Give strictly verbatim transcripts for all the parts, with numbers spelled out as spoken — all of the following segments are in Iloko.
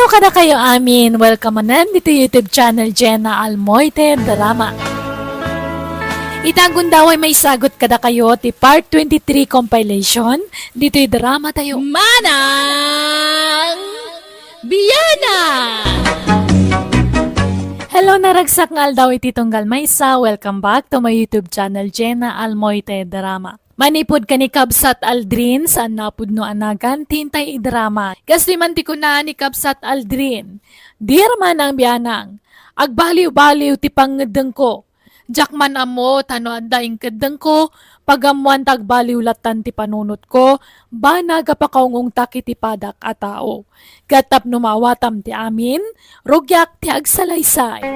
Kadakayo amin, welcome manen ditoy YouTube channel Jenna Almoite Drama. Ita gundaway maisagut kadakayo ti part twenty-three compilation ditoy drama tayo. Manang Biana! Hello, naragsak nga aldaw iti tunggal maysa. Welcome back to my YouTube channel, Jenna Almoite Drama. Manipud ken ni Kabsat Aldrin, saan napudno a nagan ti intay idrama. Kastoy man ti kuna ni Kabsat Aldrin, "Dear Manang Bianang, agbaliw-baliw ti pangngeddengko. Diak man ammo ta no adda inkeddengko, pagammoan ta agbaliw lattan ti panunotko, banag a pakaung-ungtak iti padak a tao. Ket tapno maawatam ti amin, rugiak ti agsalaysay."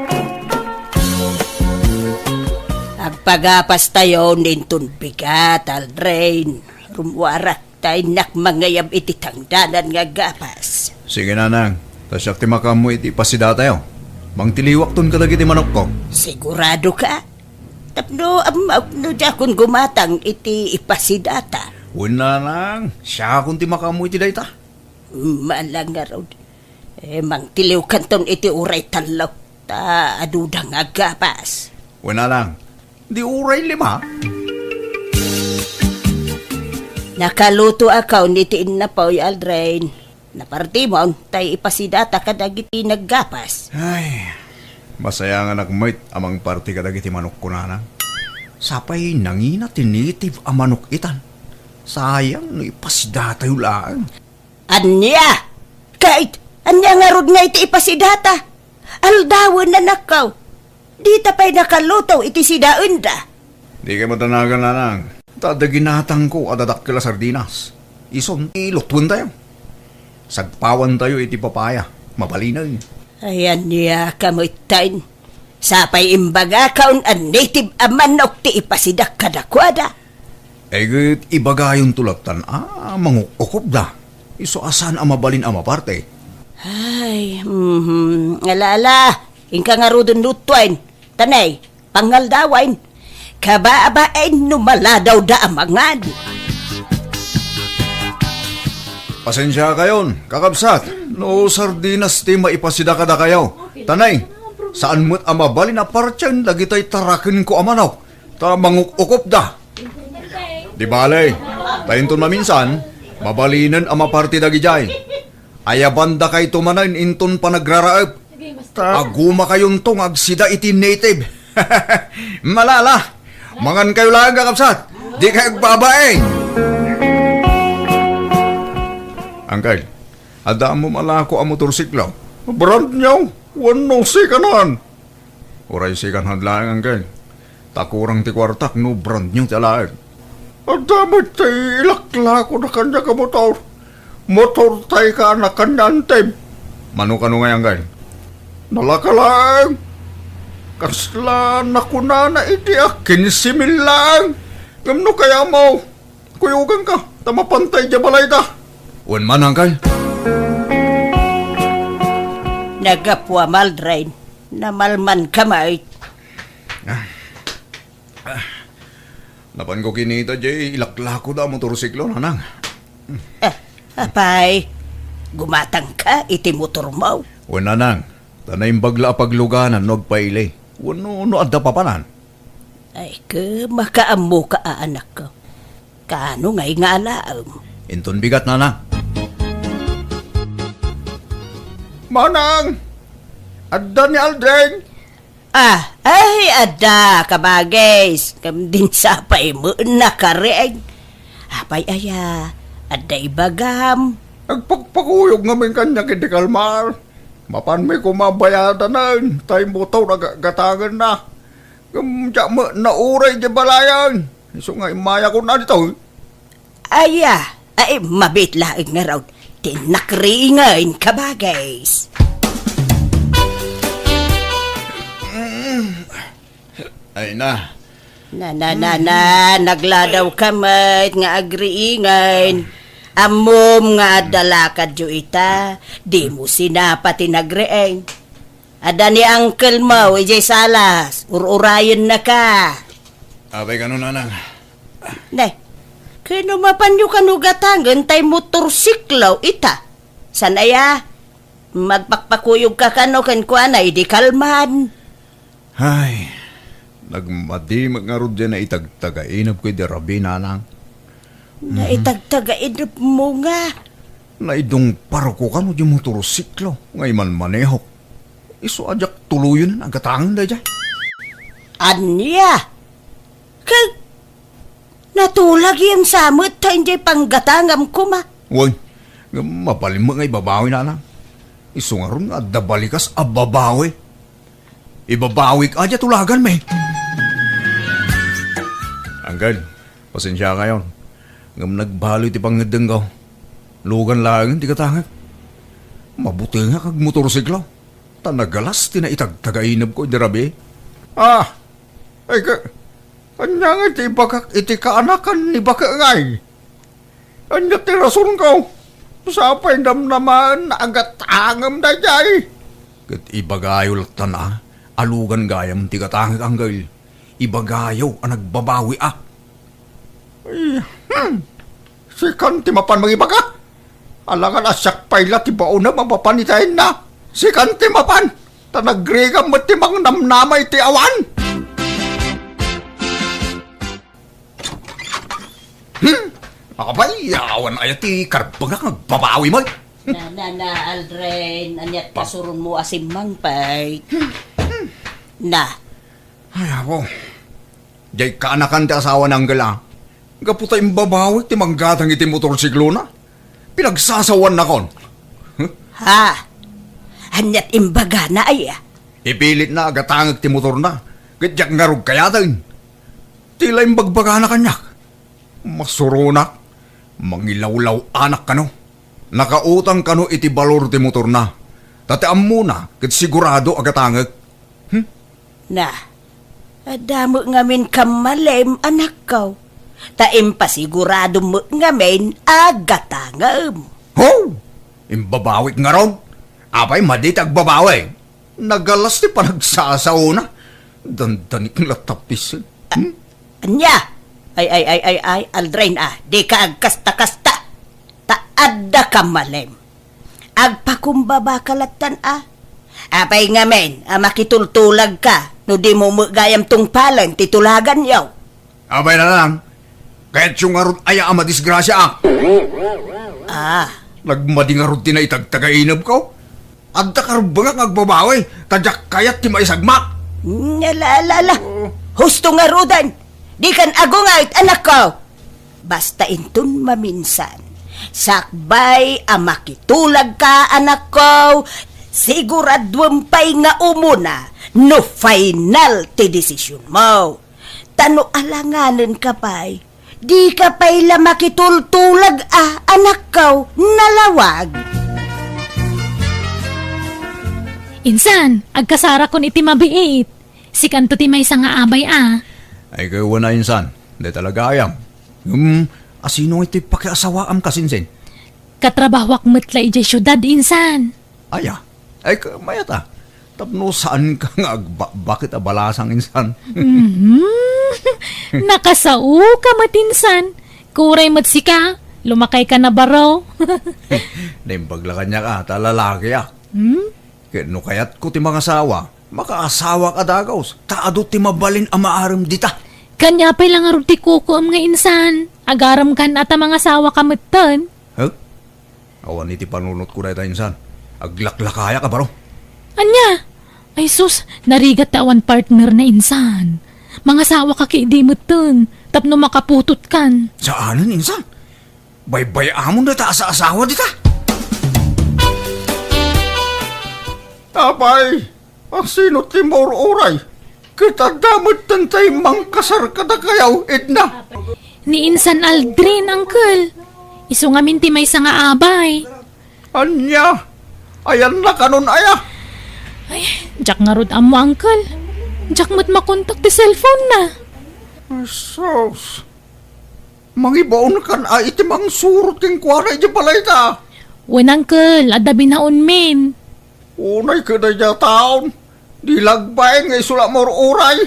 Agpagapastayon inton bigat, Aldrin. Rummuarak ta innak mangayab iti tangdanan nga gapas. Sige, nanang. Ta siak ti makaammo iti ipasidatayo. Mangtiliwakton kadagiti manokko. Sigurado ka? Tapno ammaok no diakon gumatang iti ipasidata. Wen, nanang. Siakon ti makaammo iti dayta. Malang ngarud. Eh, mangtiliwkanton iti uray tallo. Ta aduda nga gapas. Wen, nanang. Di uray lima? Nakalutoakon iti innapoy, Aldrin. Napartimon, tay ipasidata kadagiti naggapas. Ay, masayanganak met a mangparti kadagiti manokko, nanang. Sapay nangina ti native a manok itan. Sayang no ipasidatayo laeng. Ania? Ket ania ngarud nga iti ipasidata? Aldawen, anakko. Dita pay nakaluto iti sidaenda. Dikay madanagan, nanang. Ta adda ginatangko a dadakkel a sardinas. Isun, ilutuentayo. Sagpawantayo iti papaya. Mabalinen. Ay, ania ka metten? Sapay imbagakon a native a manok ti ipasidak kadakuada. Ay, ket ibagayonto lattan a manguk-ukopda. Isu a saan a mabalin a maparte. Ay, mhm. Ala, ala. Inka ngaruden lutuen. Tanay, pangaldawen. Kababain no maladawda a mangan. Pasensiakayon, kakabsat, no sardinas ti maipasida kadakayo. Tanay, saan met a mabalin a partien dagitoy tarakenko a manok, ta manguk-ukopda. Di bale, ta inton maminsan, mabalinen a maparti dagidiay. Ayabandakayto manen inton panagraraep. Ta agumakayonto nga agsida iti native. Malala, mangankayo laeng, kakabsat. Dikay agbabain. Uncle, adda ammom a lako a motorsiklo? Brand new, wenno second hand? Uray second hand laeng, Uncle. Ta kurang ti kuartak no brand new ti alaek. Adda met ti ilaklakoda kaniak a motor. Motortay ken kaniak, Uncle. Mano kano ngay, Uncle? Nalaka laeng. Kasla nakunana idi a kinse mil laeng. Ngem no kayatmo, kuyoganka, ta mapantay diay balayda. Wen man, Uncle. Nagapuam, Aldrin. Namalmanka met. Ah. Ah. Napanko kinita diay ilaklakoda a motorsiklo, nanang. Ah, apay, gumatangka iti motormo? Wen, nanang, ta naimbag la a pagluganan no agpaili. Wenno no adda papanan. Ay, ket makaammoka a, anakko. Kaano ngay nga alaem? Inton bigat, nanang. Manang! Adda ni Aldrin! Ah, ay, adda, kabagis. Ngem dinak sapay met nakariing. Apay aya, adda ibagam? Agpakpakuyog ngamin kaniak iti kalmar. Mapanmi koma bayadanen, tay motor a ga-, gatangenna. Ngem diak met nauray diay balayen. Isu nga immayakon ditoy. Aya, ay, mabiit laeng ngarud ti nakriingen, kabagis. Ay na. Na, na, na, na, nagladawka met nga agriingen. Ammom nga adda lakadyo ita, dimo sinapa ti nagriing. Adda ni uncle mo, idiay salas, ur-urayennaka. Apay kano, nanang? Ne, kano mapanyo kano gatangen tay motorsiklo ita? Saan aya? Magpakpakuyogka kano kenkuana idi kalman. Ay, nagmadi met ngarud diay naitagtagainebko idi rabii, nanang. Mhm. Naitagtagainebmo nga? Naidungparko kano diay motorsiklo nga imanmanehok. Isu a diak tuloyen a gatangem daydiay. Ania? Ket natulagem sa met ta idiay panggatangam koma. Wen, ngem mabalin met nga ibabawi, nanang. Isu ngarud nga adda balikas a babawi. Ibabawik a diay tulaganmi. Anggal, pasensiakayon. Ngem nagbaloy ti pangngeddengko. Lugan laengen ti gatangek. Mabutengak agmotorsiklo. Ta nagalas ti naitagtagainebko idi rabii. Ah, ay ka, ania nga ti ibagak iti kaanakan ni Bake ngay? Ania ti rasonko? Sapay namnamaen a gatangem daydiay. Ket ibagayo latta a, alugan gayam ti gatangek, Anggal. Ibagayo a nagbabawi a. Ay, hmm. Sikan ti mapan mangibaga. Alangan a siak pay la ti baonem a mapan itayenna. Sikan ti mapan. Ta nagrigam met ti mangnamnama iti awan. Hmm? Apay, awan aya ti karbengak nga agbabawi met? Na, na, na, Aldrin, aniat pasuronmo a simmangpet? Na. Ay, apo. Diay kaanakan ti asawa ni Anggal a. Gapu ta imbabawik ti manggatang iti motorsiklona. Pinagsasawaannakon. Ha? Aniat imbagana aya? Ipilitna a gatangek ti motorna. Ket diak ngarud kayaten. Ti la imbagbagana kaniak. Masuronak, mangilawlaw-anak kano. Nakautang kano iti balor ti motorna. Ta ti ammona ket sigurado a gatangek. Hmm? Na, adda met ngamin kammalem, anakko. Ta impasiguradom met ngamin a gatangem. Ho! Imbabawik ngarud? Apay madi ti agbabawi? Nagalas ti panagsasaona. Dandanik nga tapis. Hmm? Ania? Ay, ay, ay, ay, ay, Aldrin, ah, dika agkasta-kasta. Ta adda kammalem. Agpakumbabaka lattan a. Apay ngamin a makitultulagka no dimo met gayam tungpalen ti tulaganyo? Apay, nanang, kayatyo ngarud aya a madisgrasiaak? Ah. Nagmadi ngarud ti naitagtagainebko. Adda karbengak nga agbabawi, ta diak kayat ti maisagmak. Mm, ala, ala, ala. Oh. Husto ngaruden. Dikan agunget, anakko. Basta inton maminsan, sakbay a makitulagka, anakko, siguraduem pay nga umuna no final ti desisionmo. Ta no alanganenka pay, dika pay la makitultulag a, anakko, nalawag. Insan, agkasarakon iti mabiit. Sikanto ti maysa nga abay a. Ay, kayo na, insan. Di talaga ayam. Hmm, asino nga iti pakiasawaam, kasinsin? Katrabahoak met la idiay siudad, insan. Aya, ay, ka-, mayat a. Tapno saan ka nga agbakbakit a balasang, insan. Mhm. Nakasao ka met, insan. Kuray met sika. Lumakay ka na baro. Naimbag la kaniak a, ta lalaki a. Hmm? Ket no kayatko ti mangasawa, makaasawak a dagus, ta adu ti mabalin a maarem dita. Kania pay la ngarud ti kukuem nga insan, agarem kan a ta mangasawa ka metten. Huh? Awan iti panunotko dayta insan. Aglaklakayak a baro. Ania? Ay sus, narigat ta awan partner na insan. Mangasawa ka ket idi metten, tapno makaputot kan. Saanen insan? Baybay-amon dayta a saasawa dita. Apay, asino ti maur-uray? Ket adda metten tay mangkasar kadakayo, Edna. Ni insan Aldrin, uncle. Isu ngamin ti maysa nga abay. Ania? Ayanna kanon aya? Ay, diak ngarud ammo, uncle. Diak met makontak ti cellphone na. Ay, sus. Mangibaonkan a iti mangsurot kenkuana idiay balayta. Wen, uncle, adda binaonmin. Unay ket daydiay a taon, di lagbaen nga isu la maur-uray.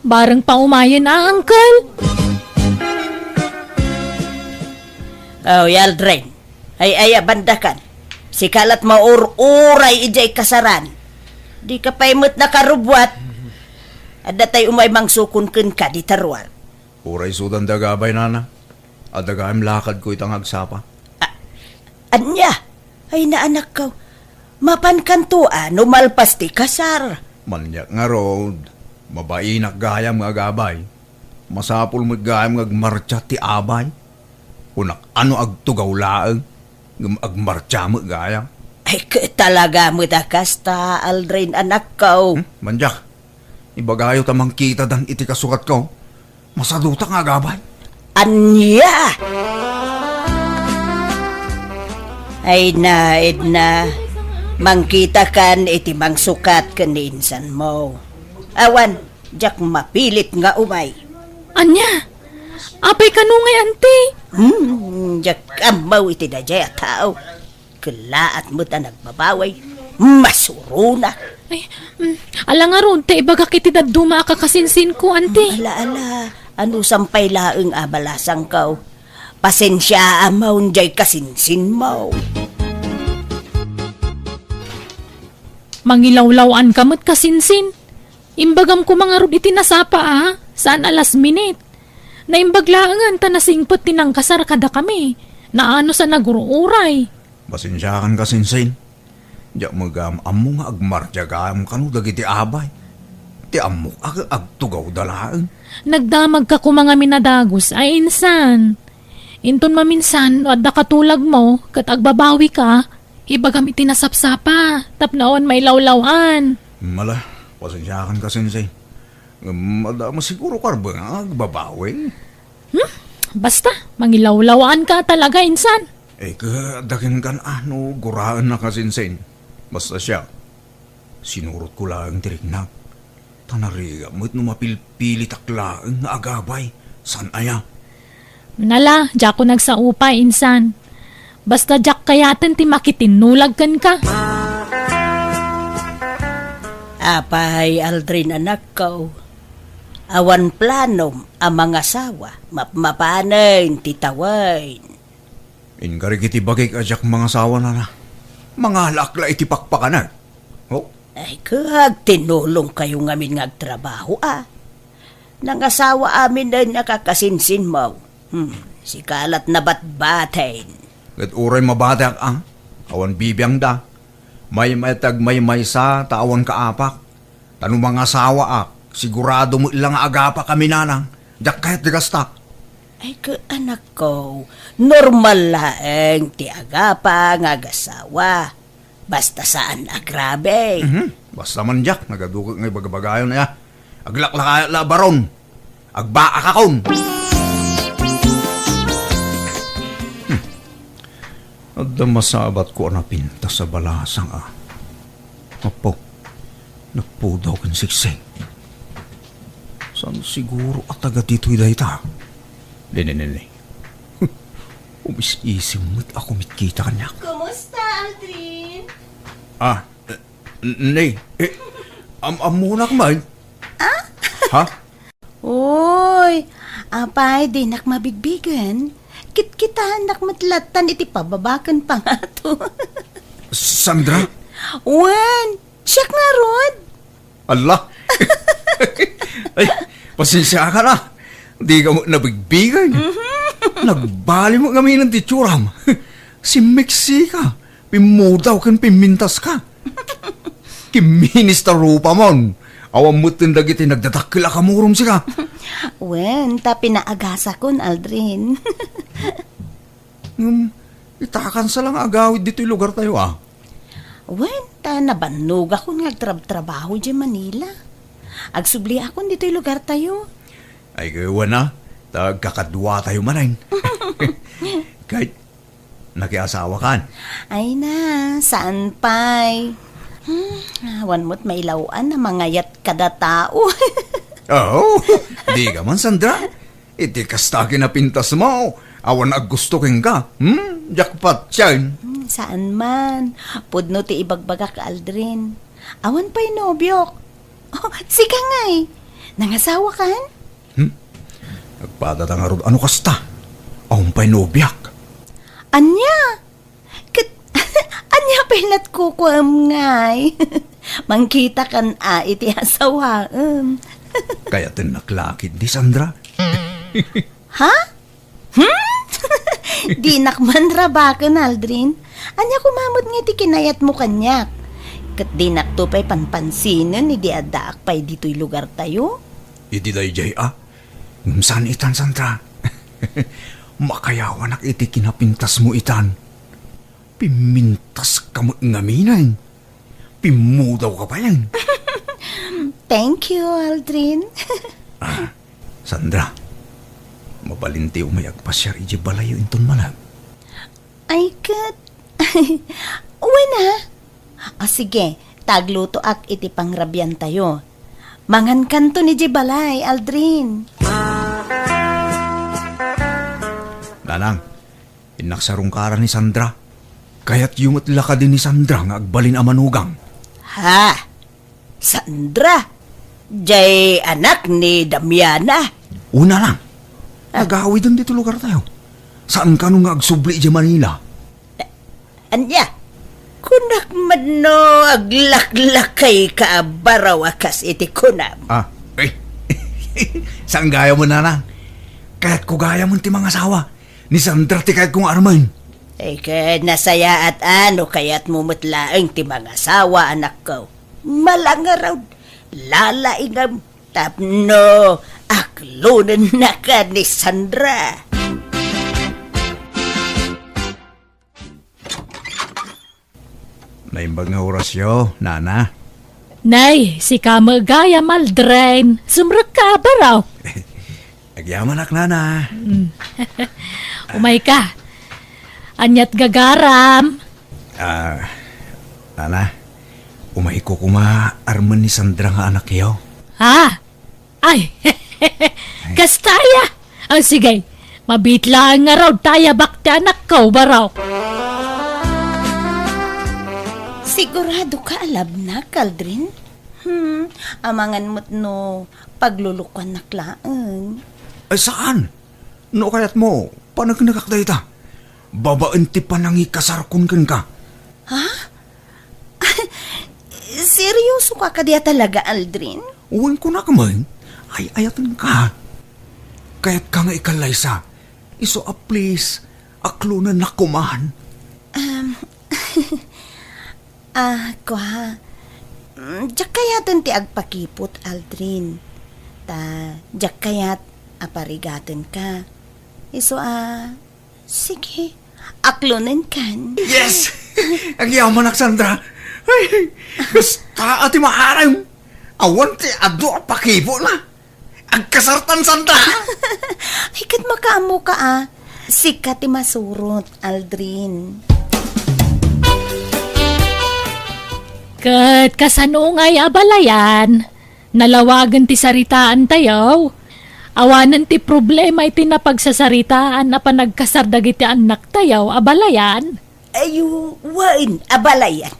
Bareng paumayen a, uncle. Oh, Aldrin. Ay, ay, abandakan. Sika lat maur-uray idiay kasaran. Dika pay met nakarubbuat. Adda tay umay mangsukon kenka dita ruar. Uray sudan da gabay, nana. Adda gayam lakadko ita nga agsapa. A-, ania? Ay, naanakko. Mapankanto a no malpas ti kasar. Maniak ngarud, mabainak gayam nga agabay. Masapul met gayam nga agmartsa ti abay. Kunak, ano agtugaw laeng, ngem agmartsa met gayam. Ay, ket talaga met a kasta, Aldrin, anakko. Hmm? Maniak, ibagayo ta mangkitadan iti kasukatko. Masadutak nga agabay. Ania? Ay na, Edna. Mangkitakan iti mangsukat ken ni insanmo. Awan, diak mapilit nga umay. Ania? Apay kano ngay, anti? Hmm, diak ammo iti daydiay a tao. Kellaat met a nagbabawi. Masuruna. Ay, mm, ala ngarud ta ibagak iti dadduma a kakasinsinko, anti. Ala, ala. Anusam pay laeng a balasangko. Pasensiaam diay kasinsinmo. Mangilawlaw-anka met, kasinsin. Imbagam koma ngarud iti nasapa a, saan a last minute. Naimbag laengen ta nasingpet ti nangkasar kadakami. Naanus a nagur-uray. Pasensiakan, kasinsin. Diak met gayam ammo nga agmartsa gayam kano dagiti abay. Ti ammok a agtugawda laeng. Nagdamagka koma ngamin a dagus a insan. Inton maminsan no adda katulagmo ket agbabawika, ibagam iti nasapsapa tapno awan mailawlaw-an. Ala, pasensiakan, kasinsin. Ngem adda masiguro karbe nga agbabawi. Hmm? Basta, mangilawlaw-anka talaga insan. Eh, ket adda kenka a no guraenna, kasinsin. Basta siak, sinurotko laeng ti riknak. Ta narigat met no mapilpilitak laeng nga agabay. Saan aya? Ala, diakon agsao pay, insan. Basta diak kayaten ti makitinnulag kenka. Apay, Aldrin, anakko. Awan planom a mangasawa, mapmapanen ti tawen. Inkari iti bagik a diak mangasawa, nana. Mangalaak la iti pakpakanak. Oh? Ay, ket tinulongkayo ngamin nga agtrabaho, a. Nangasawa aminen a kakasinsinmo. Hmm, sika lat nabatbaten. Ket uray mabateak, a. Awan bibiangda. Maymayat ti agmaymaysa ta awan kaapak. Ta no mangasawaak, sigurado met la nga agapakami, nanang. Diak kayat ti gasta. Ay, ket anakko, normal laeng ti agapa nga agasawa. Basta saan a grabe. Mhm. Basta man diak, nagaduket nga ibagabagayon aya. Aglaklakayat la a baron. Agbaakakon. Hmm. Adda masabatko a napintas a balasang a. Apo, nagpudaw ken siksik. Saan siguro a taga ditoy dayta? Nene, nene. Umis-isim met a kumitkita kaniak. Kumusta, Aldrin? Ah, eh, ne, eh, am-, ammonak man. Ah? Ha? Uy, apay, dinak mabigbigen? Kitkitaennak met lattan iti pababa ken pangato. Sandra? Wen, siak ngarud. Alla! Ay, pasensiakan a. Dika met nabigbigen. Mhm. Nagbali met ngamin ti itsuram. Simmeksika. Pimmudaw ken pimmintaska. Kimminis ta rupamon. Awan metten dagiti nagdadakkel a kamurom sika. Wen, ta pinaagasakon, Aldrin. Ngem, itakansa la nga agawid ditoy lugartayo, a. Wen, ta nabannogakon nga agtrabtrabaho idiay Manila. Agsubliakon ditoy lugartayo. Ay, wen a, ta agkakaduatayo manen. Ket, nakiasawakan? Ay na, saan pay. Hmm, awan met mailaw-an a mangayat kada tao. Oh, dika man, Sandra. Iti kasta a kinapintasmo, awan aggusto kenka. Hmm? Jackpot yan. Hmm, saan man. Pudno ti ibagbagak, Aldrin. Awan pay nobiok. Oh, sika ngay. Nangasawakan? Hmm? Agpadata ngarud, ano kasta? Awan pay nobiak. Ania? Ket, ania Latkukuem ngay. Mangkitakan a iti asawaem. Kayatennak la ketdi, Sandra. Ha? Hmm? Dinak man rabaken, Aldrin. Ania koma met nga iti kinayatmo kaniak? Ket dinakto pay panpansinen idi addaak pay ditoy lugartayo. Idi daydiay a, ngem saan itan, Sandra. Makayawanak iti kinapintasmo itan. Pimmintaska met ngamin. Pimmudawka pay. Thank you, Aldrin. Ah, Sandra, mabalin ti umay agpasiar idiay balayyo inton malem. Ay, ket, wen a. Ah, sige, ta aglutoak iti pangrabiantayo. Mangankanton idiay balay, Aldrin. Nanang, innak sarungkaran ni Sandra. Kayatyo met la kadi ni Sandra nga agbalin a manugang. Ha? Sandra? Jay anak ni Damiana? Una lang. Ah. Agawiden ditoy lugartayo. Saan kano nga agsubli idiay Manila? Ania? Kunak met no aglaklakayka a baraw a kas iti kunam. Ah, eh. Saan gayam, Nanang? Kayatko gayam ti mangasawa. Ni Sandra ti kayatko nga armen. Ay, ket nasayaat a no kayatmo met laeng ti mangasawa, anakko. Malangarod, lalaingam, tapno aklonennaka ni Sandra. Naimbag nga orasyo, Nana. Nay, sika met gayam, Aldrin. Sumrekka a baraw. Agyamanak, Nana. Mm. Umayka. Aniat gagaram? Ah, Nana, umayko koma armen ni Sandra nga anakyo. Ha? Ay, kasta aya? Ah, sige, mabiit laeng ngarud ta ayabak ti anakko, baro. Siguradoka a labnak, Aldrin? Hmm, amangan met no paglulukuannak laeng. Ay, saan? No kayatmo, paneknekak dayta. Babaen ti panangikasarkon kenka. Ha? Seryoso ka kadi a talaga, Aldrin? Wen, kunak met, ay-ayatenka. Kayatka nga ikallaysa. Isu a please, aklonennak koman. Um, ah, kua, mm, diak kayaten ti agpakiput, Aldrin. Ta, diak kayat a parigatenka. Isu a, sige, aklonenkan. Yes! Agyamanak, Sandra. Ay, basta a ti maarem. Awan ti adu a pakiputna. Agkasartan, Sandra. Ay, ket makaammoka a. Sika ti masurot, Aldrin. Ket kasano ngay a balayan? Nalawagen ti saritaantayo. Awanen ti problema iti napagsasaritaan a panagkasar dagiti annaktayo a balayan. Ay, wen, a balayan.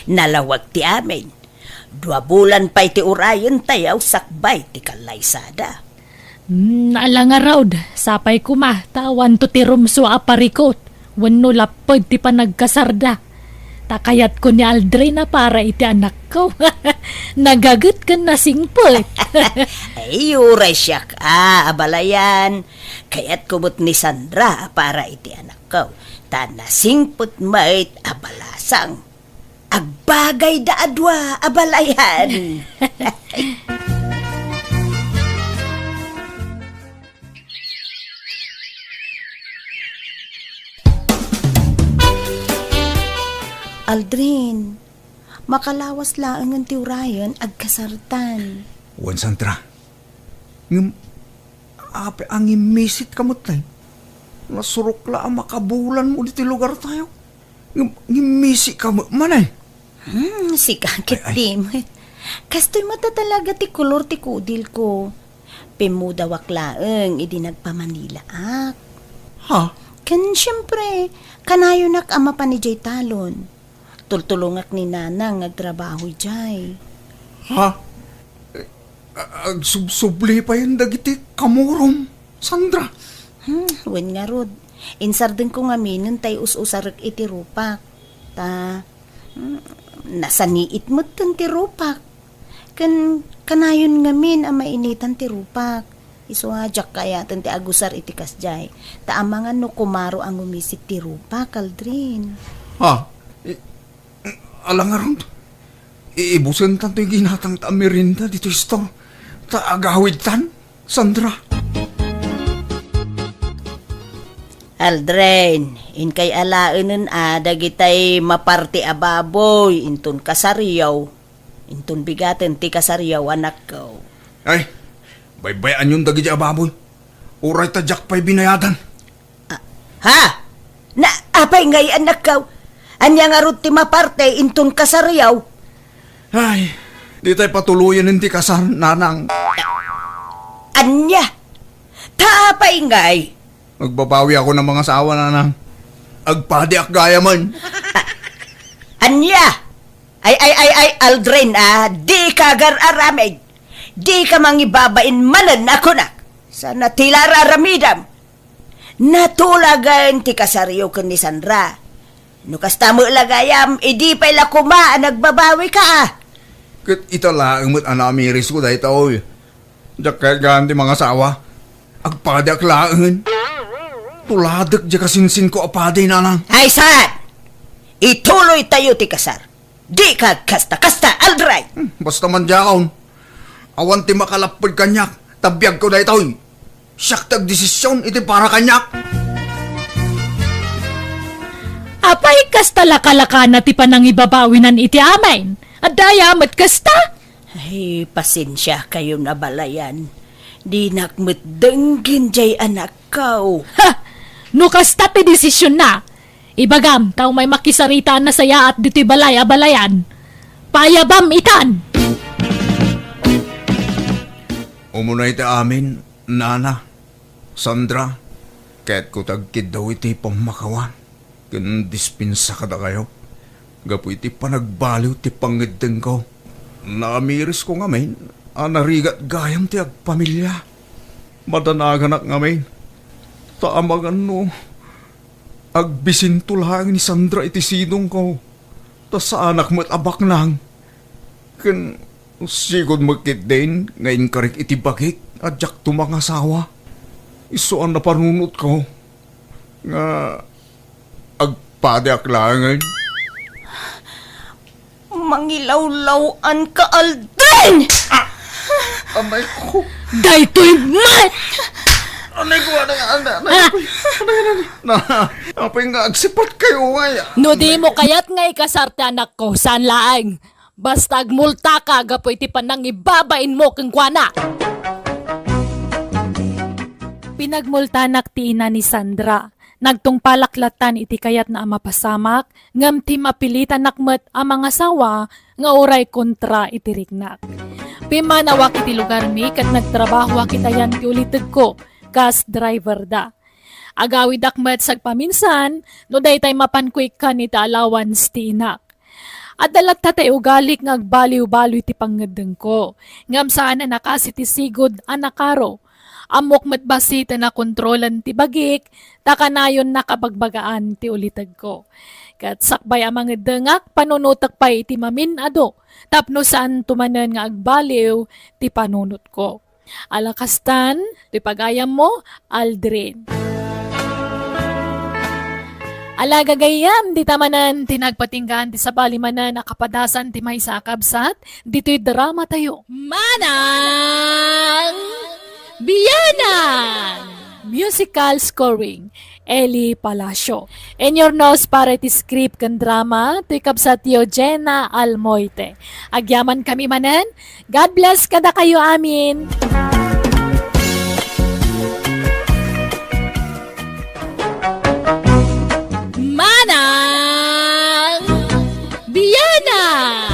Nalawag ti amin. Dua bulan pay ti urayentayo sakbay ti kallaysada. Hmm, ala ngarud, sapay koma, ta awanto ti rumsua a parikut, wenno lapped ti panagkasarda. Ta kayatko ni Aldrin a para iti anakko. Nagaget ken nasingpet. Ay, uray siak a, a balayan. Kayatko met ni Sandra a para iti anakko. Ta nasingpet met a balasang. Agbagayda a dua a balayan. Aldrin, makalawas laengen ti urayen agkasartan. Wen, Sandra. Ngem, apay a ngimmisik ka met, tay? Nasurok la a makabulanmo ditoy lugartayo. Ngem, ngimmisik ka met manen. Hmm, sika ket di met. Kastoy met a talaga ti kolor ti kudilko. Pimmudawak laeng idi nagpamanilaak. Ha? Ken siempre, kanayonak a mapan idiay talon. Tultulongak ni Nanang nga agtrabaho idiay. Ha? A-, agsubsubli payen dagiti kamurom, Sandra? Hmm, wen ngarud. Insardenko ngaminen tay us-usarek iti rupak. Ta, Hmm, nasaniit metten ti rupak. Ken kanayon ngamin a mainitan ti rupak. Isu a diak kayat ti agusar iti kasdiay. Ta amangan no kumaro a ngumisit ti rupak, Aldrin. Ha? I-, ala ngarud? Iibusentan toy ginatangta a merienda ditoy store. Ta agawidtan, Sandra. Aldrin, inkay alaenen a dagitay maparte a baboy inton kasariyo. Inton bigaten ti kasariyo, anakko. Ay, baybay-anyon dagiti a baboy. Uray ta diak pay binayadan. Ah, ha? Na, apay ngay, anakko? Ania ngarud ti maparte inton kasariyo? Ay, ditay patuloyen ti kasar, nanang. Ania? Ta apay ngay? Agbabawi ako ng mga asawa, nanang. Agpadiak gayamen. Ania? Ay, ay, ay, ay, Aldrin, ah, dika agar-aramid. Dika mangibabain manen a kunak. Saan a ti la ar-aramidam? Natulagen ti kasariyo ken ni Sandra. No kasta met la gayam, idi pay la koma a nagbabawika, ah. Ket ita laeng met a namirisko daytoy. Diak kayat gaan ti mangasawa. Agpadiak laeng. Tuladek diay kasinsinko a padi, nanang. Ay, saan? Ituloytayo ti kasar. Dika agkasta-kasta, Aldrin! Hmm, basta man diakon. Awan ti makalapped kaniak, ta biagko daytoy. Siak ti agdesision iti para kaniak. Apay, kasta lakalakana ti panangibabawinan iti amin? Adda aya met kasta? Ay, pasensiakayon a balayan. Dinak met denggen diay anakko. Ha! No kasta ti desisionna, ibagam ta umay makisarita a nasayaat ditoy balay a balayan. Paayabam itan! Umuna iti amin, Nana, Sandra, kayatko ti agkiddaw iti pammakawan ken dispensa kadakayo gapu iti panagbaliw ti pangngeddengko. Namirisko ngamin a narigat gayam ti agpamilia. Madanaganak ngamin, ta amangan no agbisinto laeng ni Sandra iti sidongko, ta saanak met a baknang. Ken sigud met ketdin nga inkarik iti bagik a diakto mangasawa. Isu a napanunotko nga agpadiak laengen. Mangilawlaw-an ka, Aldrin! Ah! Amay ko. Daytoy met! Anay ko, anay, anay, anay, Ah! Apay, anay, anay, na, apay nga agsipat kayo, ay. No di mo kayat nga ikasar ti anakko, saan laeng. Basta agmultaka gapu iti panangibabain mo kenkuana. Pinagmultanak ti ina ni Sandra. Nagtungpalak lattan iti kayatna a mapasamak, ngem ti mapilitanak met a mangasawa nga uray kontra iti riknak. Pimmanawak iti lugarmi ket nagtrabahoak iti ayan ti ulitegko kas driver da. Agawidak met sagpaminsan no daytay mapanko ikkan iti allowance ti inak. Adda latta tay ugalik nga agbaliw-baliw ti pangngeddengko, ngem saan a nakasi ti sigud a nakaro. Ammok met bassit a nakontrolan ti bagik, ta kanayon nakabagbagaan ti ulitegko. Ket sakbay a mangeddengak, panunotek pay iti mamin-adu tapno saanto manen nga agbaliw ti panunotko. Ala kastan, ti pagayammo, Aldrin. Ala gagayyem, dita manen ti nagpatinggaan ti sabali manen a kapadasan ti maysa a kabsat, ditoy drama tayo. Manang Bianang! Musical scoring, Eli Palacio. Inyurnos para iti script ken drama, toy kabsatyo Jenna Almoite. Agyaman kami manen, God bless kadakayo amin. Manang Bianang!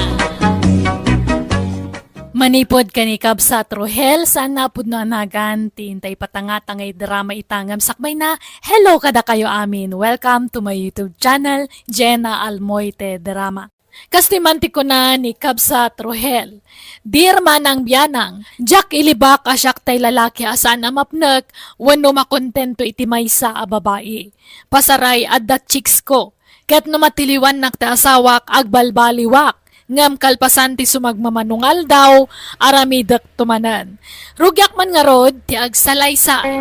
Manipud ken ni Kabsat Rohel, saan na pudno a nagan ti intay patangata nga idrama ita ngem sakbay na. Hello kadakayo amin. Welcome to my YouTube channel, Jenna Almoite Drama. Kastoy man ti kuna ni Kabsat Rohel, "Dear Manang Bianang, diak ilibak a siak tay lalaki a saan a mapnek wenno makontento iti maysa a babai. Pasaray, adda chicks ko. Ket no matiliwannak ti asawak, agbalbaliwak. Ngem kalpasan ti sumagmamano nga aldaw, aramidekto manen. Rugiak man ngarud ti agsalaysay.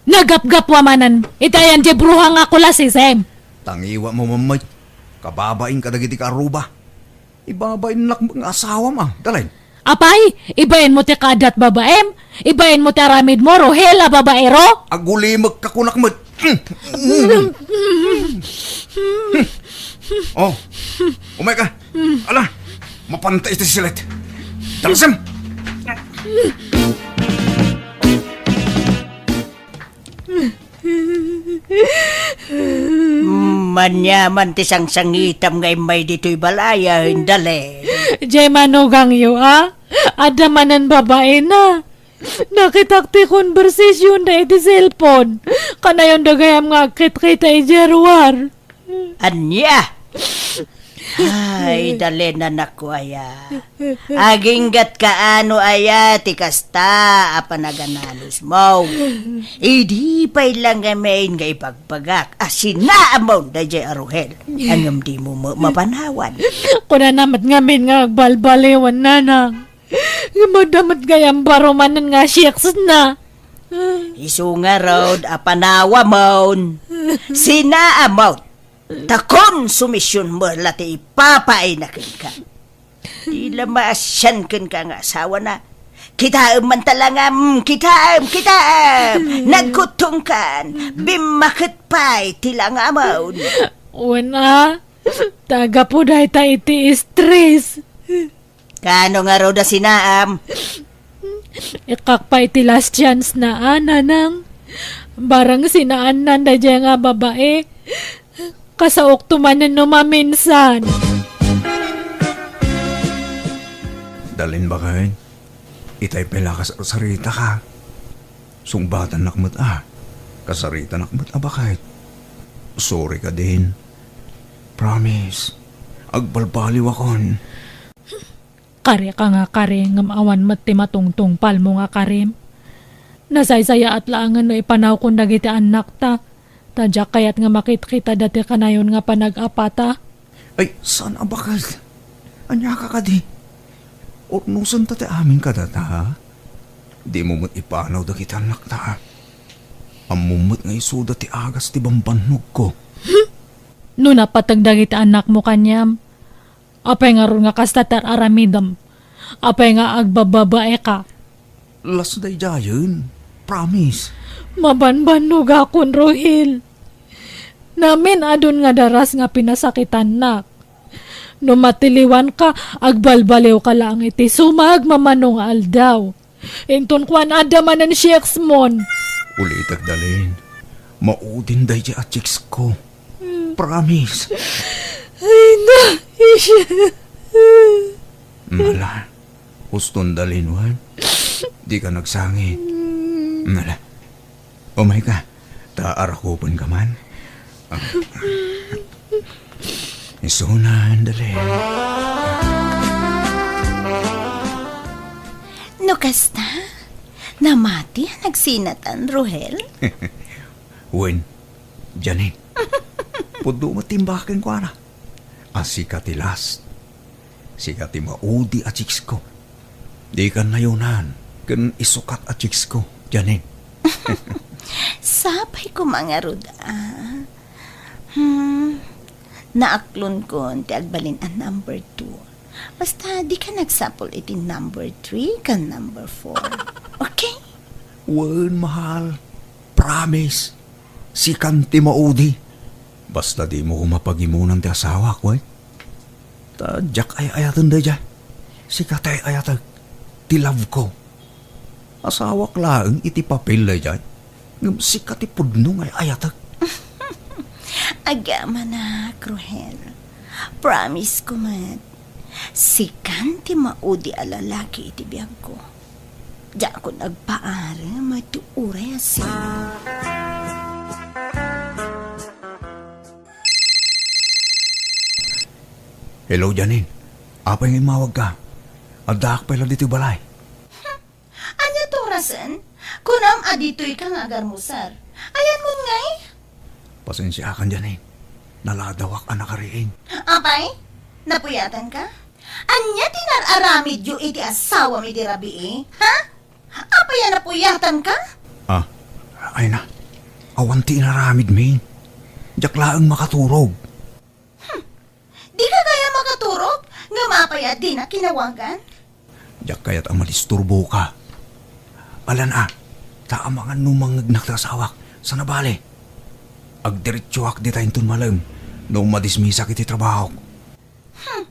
Nagapgapwa manen iti ayan diay bruha nga kulasisem. Tangiwak mo, Mammay. Kababain kadagiti kaaruba. Ibabainnak nga asawam, a, Dalen. Apay, ibainmo ti kaaddat babaem? Ibainmo ti aramidmo, Rohel a babaero? Agulimekka kunak met. Oh, umayka. Ala, mapanta iti silet. Dalasem! Maniaman ti sangsangitam nga immay ditoy balayen, Dalen. Diay manugangyo, a? Adda manen babaena. Nakitak ti conversation da iti cellphone. Kanayon da gayam nga agkitkita idiay ruar. Ania? Ay, Dalen, anakko aya. Aginggatka no aya ti kasta a panaganalosmo. Idi pay la ngamin nga ibagbagak a sinaamon daydiay a Rohel. Ngem dimo ma-, mapanawan. Kunana met ngamin nga agbalbaliwen, nanang. Ngem adda met gayam baro manen nga siyeks na. Isu ngarud a panawamon, sinaamon, ta konsumision met la ti ipapaayna kenka. Di la maasian kenka nga asawana. Kitaem man ta langam, kitaem, kitaem! Nagkuttongkan, bimmaket pay ti langamon. Wen a, ta gapu dayta iti stress. Kaano ngarud a sinaam? Ikkak pay ti last chance na, a, nanang. Barang sinaannan daydiay nga babae, kasaokto manen no maminsan. Dalen, baket, itay pay la kas-, saritaka. Sungbatannak met a. Kasaritanak met a, baket. Sorry ka, Din. Promise. Agbalbaliwakon. Kari ka nga kari, ngem awan met ti matungtungpalmo nga karim. Nasaysayaat laengen no ipanawkon dagiti annakta, ta diak kayat nga makitkitada ti kanayon nga panag-apata. Ay, saan a bakal? Ania ka kadi? Urnosenta ti amin kadata, ha? Dimo met ipanaw dagiti annakta, ha? Ammom met nga isuda ti agas ti bambannogko. No napateg dagiti annakmo kaniam, apay ngarud nga kasta ti ar-aramidem? Apay nga agbababaeka? Las daydiayen. Promise. Mabanbannogakon, Rohel. Namin-adun nga daras nga pinasakitannak. No matiliwanka, agbalbaliwka laeng iti sumagmamano nga aldaw. Inton kuan, adda manen chicks mon. Ulitek, Dalen. Maudin daydiay a chicks ko. Promise. Ay, na, isya. Mala. Uston, Dalen, wen? Dika nagsangit. Mala. Umayka. Ta arakupenka man. Ah. Isunan, Dalen. No kasta, namati a nagsinatan, Rohel? Wen, Janine. Pudno met ti imbag kenkuana. A sika ti last. Sika ti maudi a chicks ko. Dikan nayonan ken isukat a chicks ko, Janine. Sapay koma ngarud, a. Hmm, naaklonkon ti agbalin a number two. Basta, dika nagsapul iti number three ken number four. Okay? Wen, mahal. Promise. Sikan ti maudi. Basta dimo koma pagimunan ti asawak, wen? Ta diak ay-ayaten daydiay. Sika ti ay-ayatek. Ti love ko. Asawak laeng iti papel daydiay. Ngem sika ti pudno nga ay-ayatek. Agamanak, Rohel. Promise ko met. Sikan ti maudi a lalaki iti biagko. Diakon agpaarem ti uray a sino. Hello, Janine. Apay nga immawagka? Addaak pay la ditoy balay. Ania ti orasen? Kunam a ditoyka nga agarmuser. Ayanmon ngay? Pasensiakan, Janine. Naladawak a nakariing. Apay? Napuyatanka? Ania ti nar-aramidyo iti asawam idi rabii? Ha? Apay a napuyatanka? Ah, ay na. Awan ti inaramidmi. Diak laeng makaturog. Hmm. Dika gayam makaturog? Ngem apay a dinak kinawagan? Diak kayat a madisturboka. Alan a, ta amangan no mangngegnak ti asawak. Sana bale, agdiretsoak dita inton malem no madismisak iti trabahok. Hmm.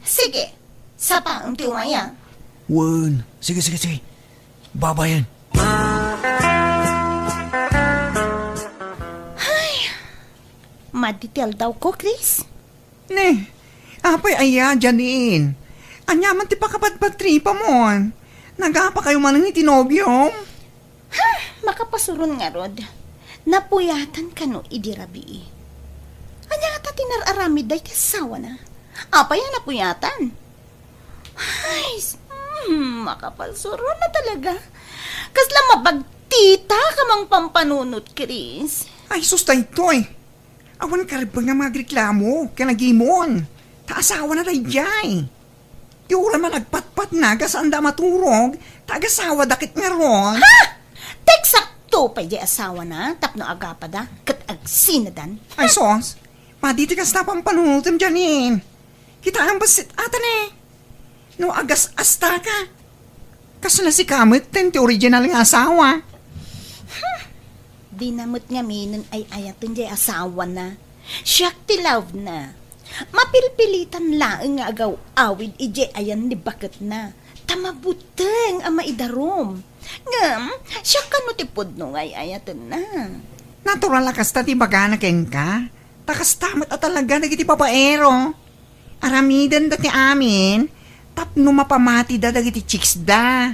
Sige, sapaem ti umay a. Wen, sige, sige, sige. Babayen. Ay, madi ti aldawko, Chris. Ne, apay aya, Janine? Ania man ti pakapadpadtripamon? Nagapakayo manen iti nobiom? Ha, makapasuron ngarud. Napuyatan kano idi rabii? Ania ngata ti nar-aramid dayta asawana? Apay a napuyatan? Ay, s-, hmm, makapasuron na talaga. Kasla mabagtita ka mang pampanunot, Chris. Ay, sus, daytoy. Awan karibeng nga magreklamo ken agimon. Ta asawana daydiay. Ti uray man agpatpatna, gasaanda a maturog, ta agasawada ket ngarud. Ha? Ta eksakto pay diay asawana tapno agapada ket agsinadan. Ay, sus. Madi ti kasta a pampanunotem, Janine. Kitaem bassit ata ne. No agas-asta ka, kasla sika met ti original nga asawa. Hmm. Dina met ngamin ay-ayaten diay asawana. Siak ti love na. Mapilpilitan laeng nga agaw-awid idiay ayan ni baketna. Ta mabuteng a maidarum. Ngem, siak kano ti pudno nga ay-ayatenna. Natural a kasta ti ibagana kenka. Ta kasta met a talaga dagiti babaero. Aramidenda ti amin tapno mapamatida dagiti chicksda.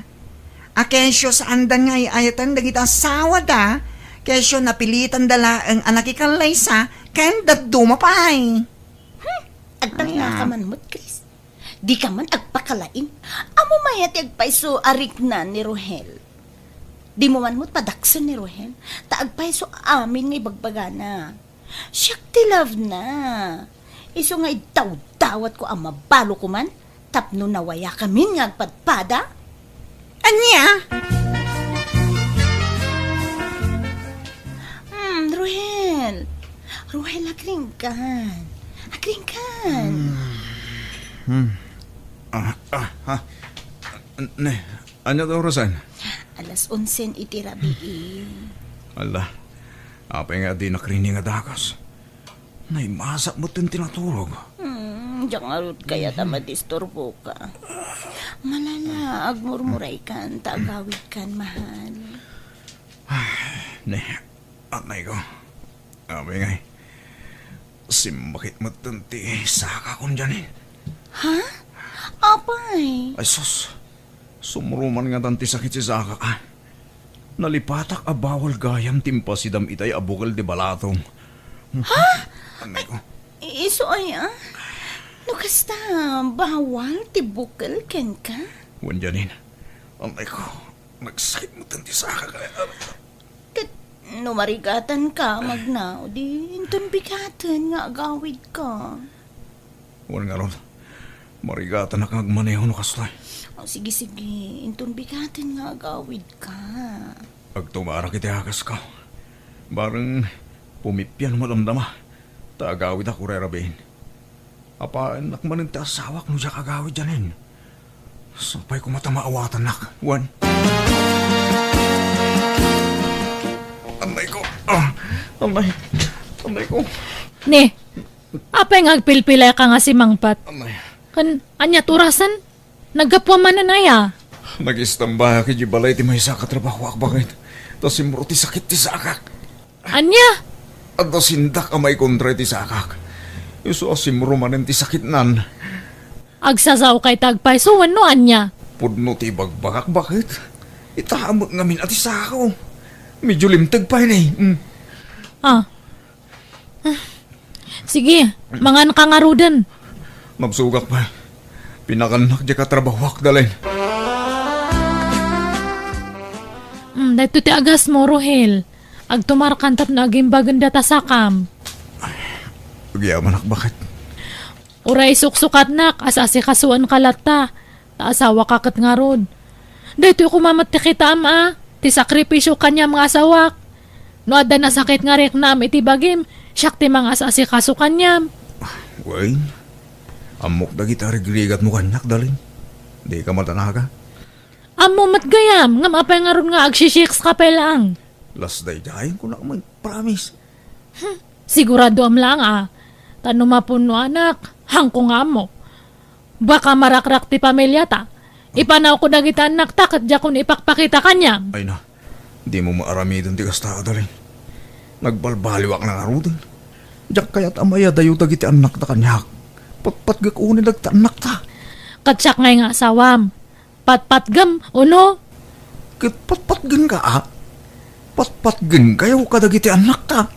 A kesyo saandan nga ay-ayaten dagiti asawada, kesyo napilitanda laeng a nakikallaysa ken dadduma pay. Hmm, agtalna ka man met, Chris. Dika man agpakalaing. Ammom aya ti agpayso a rikna ni Rohel? Dimo man met padaksen ni Rohel, ta agpayso amin nga ibagbagana. Siak ti love na. Isu nga idawdawatko a mabalo koman tapno nawayakamin nga agpadpada. Ania? Hmm, Rohel. Rohel, agringkan. Agringkan. Hmm. Ah, ah, ah. Ne, ania ti orasen? Alas onsen iti rabii. Ala, apay nga dinak rikna nga dagus? Naimasak met ti naturog. Hmm, diak ngarud kayat a madisturboka. Malala, agmurmuraykan, ta agawidkan, mahal. Ay, ne, anay ko. Apay ngay, simmakit met ti sakakon, Janine. Ha? Apay? Ay, sus. Sumruman ngatan ti sakit ti sakak, ah. Nalipatak a bawal gayam ti impasidam itay a bukel ti balatom. Ha? Anay ko. Isu aya? No kasta, bawal ti bukel kenka? Wen, Janine. Anay ko. Nagsakit met ti sakak, ah. Ket no marigatanka, magna, di inton bigaten nga agawidka. Wen ngarud, marigatanak nga agmaneho no kastoy. O, sige, sige, inton bigaten nga agawidka. Agtugarak iti agasko. Bareng pumipia no madamdama, ta agawidak uray rabiin. Apaennak manen ti asawak no diak agawid, Janine. Sapay koma ta maawatannak, wen. Anay ko. Ah, anay. Anay ko. Ne, apay nga agpilpileka nga simangpet? Anay. Ken, ania ti orasen? Naggapuam manen aya? Nagistambak idiay balay ti maysa a katrabahoak baket. Ta simro ti sakit ti sakak. Ania? Adda sindak a maikontra iti sakak. Isu a simro manen ti sakitnan. Agsasaokay ta agpayso wenno ania? Pudno ti ibagbagak baket. Itaem met ngamin a ti sako. Medio limteg pay ne. Mm. Ah. Ah. Sige, manganka ngaruden. Nabsogak pay. Pinakannak diay katrabahoak, Dalin. Mm, Daytoy ti agasmo, Rohel. Agtumarkan tapno agimbagen data sakam. Agyamanak, baket. Uray suksukatnak, as-asikasuanka latta, ta asawaka ket ngarud. Daytoy koma met ti kitaem a, ti sakripisio kaniam nga asawak. No adda nasakit nga riknaam iti bagim, siak ti mangas-asikaso kaniam. Wen, ammok dagiti arigrigatmo kaniak, Dalin. Dika madanaga. Ammo met gayam, ngem apay ngarud nga agsisiksi ka pay laeng? Lasdaydayen kunak met, promise. Hmm, siguradoam laeng a. Ta no mapunnoanak, haanko nga ammo. Baka marakrak ti pamiliata. Ipanawko dagiti annakta ket diakon ipakpakita kaniam. Ay na, dimo maaramiden ti kasta, Adalin. Nagbalbaliwak na ngaruden. Diak kayat a mayadayo dagiti annakta kaniak. Patpatgek unay dagiti annakta. Ket siak ngay nga asawam. Patpatgem, uno? Ket patpatgenka, a? Patpatgenkayo kadagiti annakta.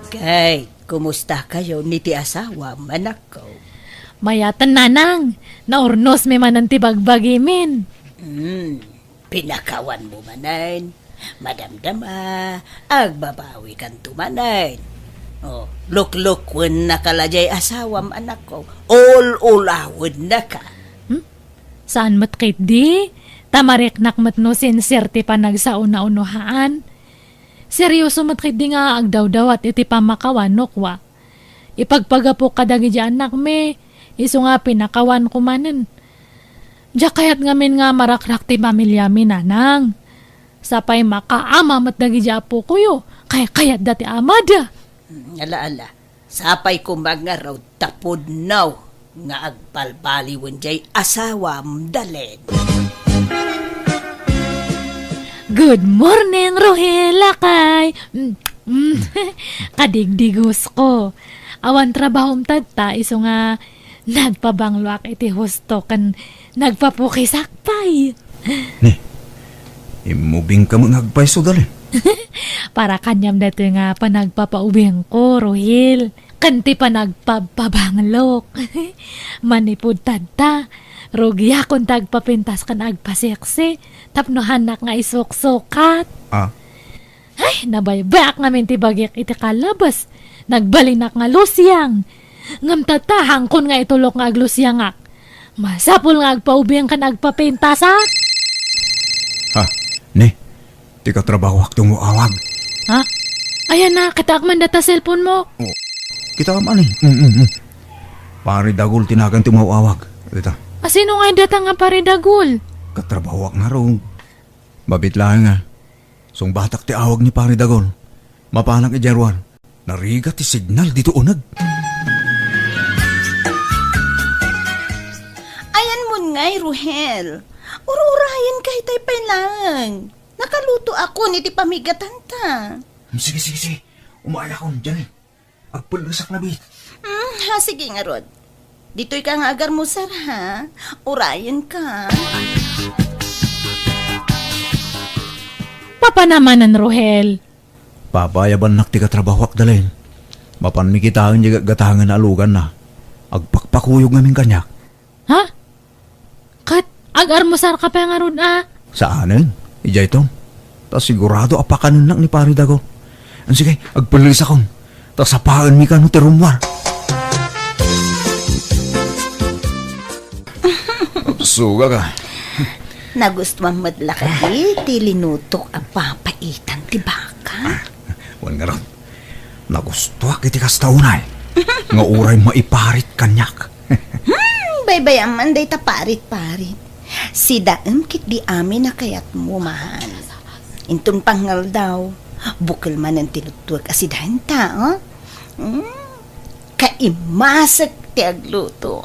Kay, kumustakayo ni ti asawam, anakko? Mayaten, nanang. Naurnosmi manen ti bagbagimin. Hmm, pinakawanmo manen. Madamdama, agbabawikanto manen. O, luklukwen naka la jay asawam, anakko. Ul-ulawennaka. Hmm? Saan met ketdi? Ta mariknak met no sincere ti panagsao-unohaan. Serioso met ketdi nga agdawdawat iti pammakawan no kua. Ipagpagapok kadagiti annakmi, isu nga pinakawanko manen. Diak kayat ngamin nga marakrak ti pamiliami, nanang. Sapay makaama met dagiti apokoyo, kay kayatda ti amada. Mm, ala, ala. Sapay koma ngarud ta pudno nga agbalbaliwen jay asawam, Dalin. Good morning, Rohel, lakay. Mm, mm. Kadigdigos ko. Awan trabahom tatta, isu nga nagpabangloak iti husto ken nagpapukisak pay. Ni, immubingka met nga agpayso, Dalin. Para kaniam daytoy nga panagpapaubingko, Rohel. Ken ti panagpabpabanglok. Manipud tatta, rugiakon ti agpapintas ken agpasiksi tapno haannak nga isuksukat. Ah. Ay, nabaybayak ngamin ti bagik iti kalabas. Nagbalinak nga lusiang. Ngem tatta, haankon nga itulok nga aglusiangak. Masapul nga agpaubing ken agpapintasak. Ha? Ni, ti katrabahoak ti umaw-awag. Ha? Ayan na, kitaak man data cellphone mo. Oh, kitaam ani? Mm, mm, mm. Pari Dagul ti nagan ti umaw-awag. Dita. A, sino nga data nga Pari Dagul? Katrabahoak ngarud. Mabit laeng nga. Sungbatak ti awag ni Pari Dagul. Mapanak idiay ruar. Narigat ti signal dito uneg. Ayan mo ngay, Ruhel. Ur-urayen ka itay pay laeng. Nakalutoakon iti pamigatanta. Hmm, sige, sige, sige. Umayakon, Janine. Agpellesak labi. Hmm, ha, sige ngarud. Ditoy ka nga agarmusar, ha? Urayen ka. Papanamanen, Ruhel. Papayabannak ti katrabahoak, Dalin. Mapanmi kitaen diay gatgatangen a aluganna. Agpakpakuyog ngamin kaniak. Ha? Ket agarmusar ka pay ngarud a? Saanen, idiay ton. Ta sigurado a pakanennak ni Pari Dago. Sige, agpellisakon. Ta sapaenmi kano ti rummuar. Suga ka. Nagustuam met la kadi ti linutok a papaitan ti baka? Wen ngarud, nagustuak iti kasta unay, nga uray maiparit kaniak. Hmm, baybay-am man dayta parit-parit. Sidaem ketdi amin a kayatmo, mahal. Inton pangngaldaw, bukel manen ti luttuek a sidaenta, oh? Hmm, kaimasek ti agluto.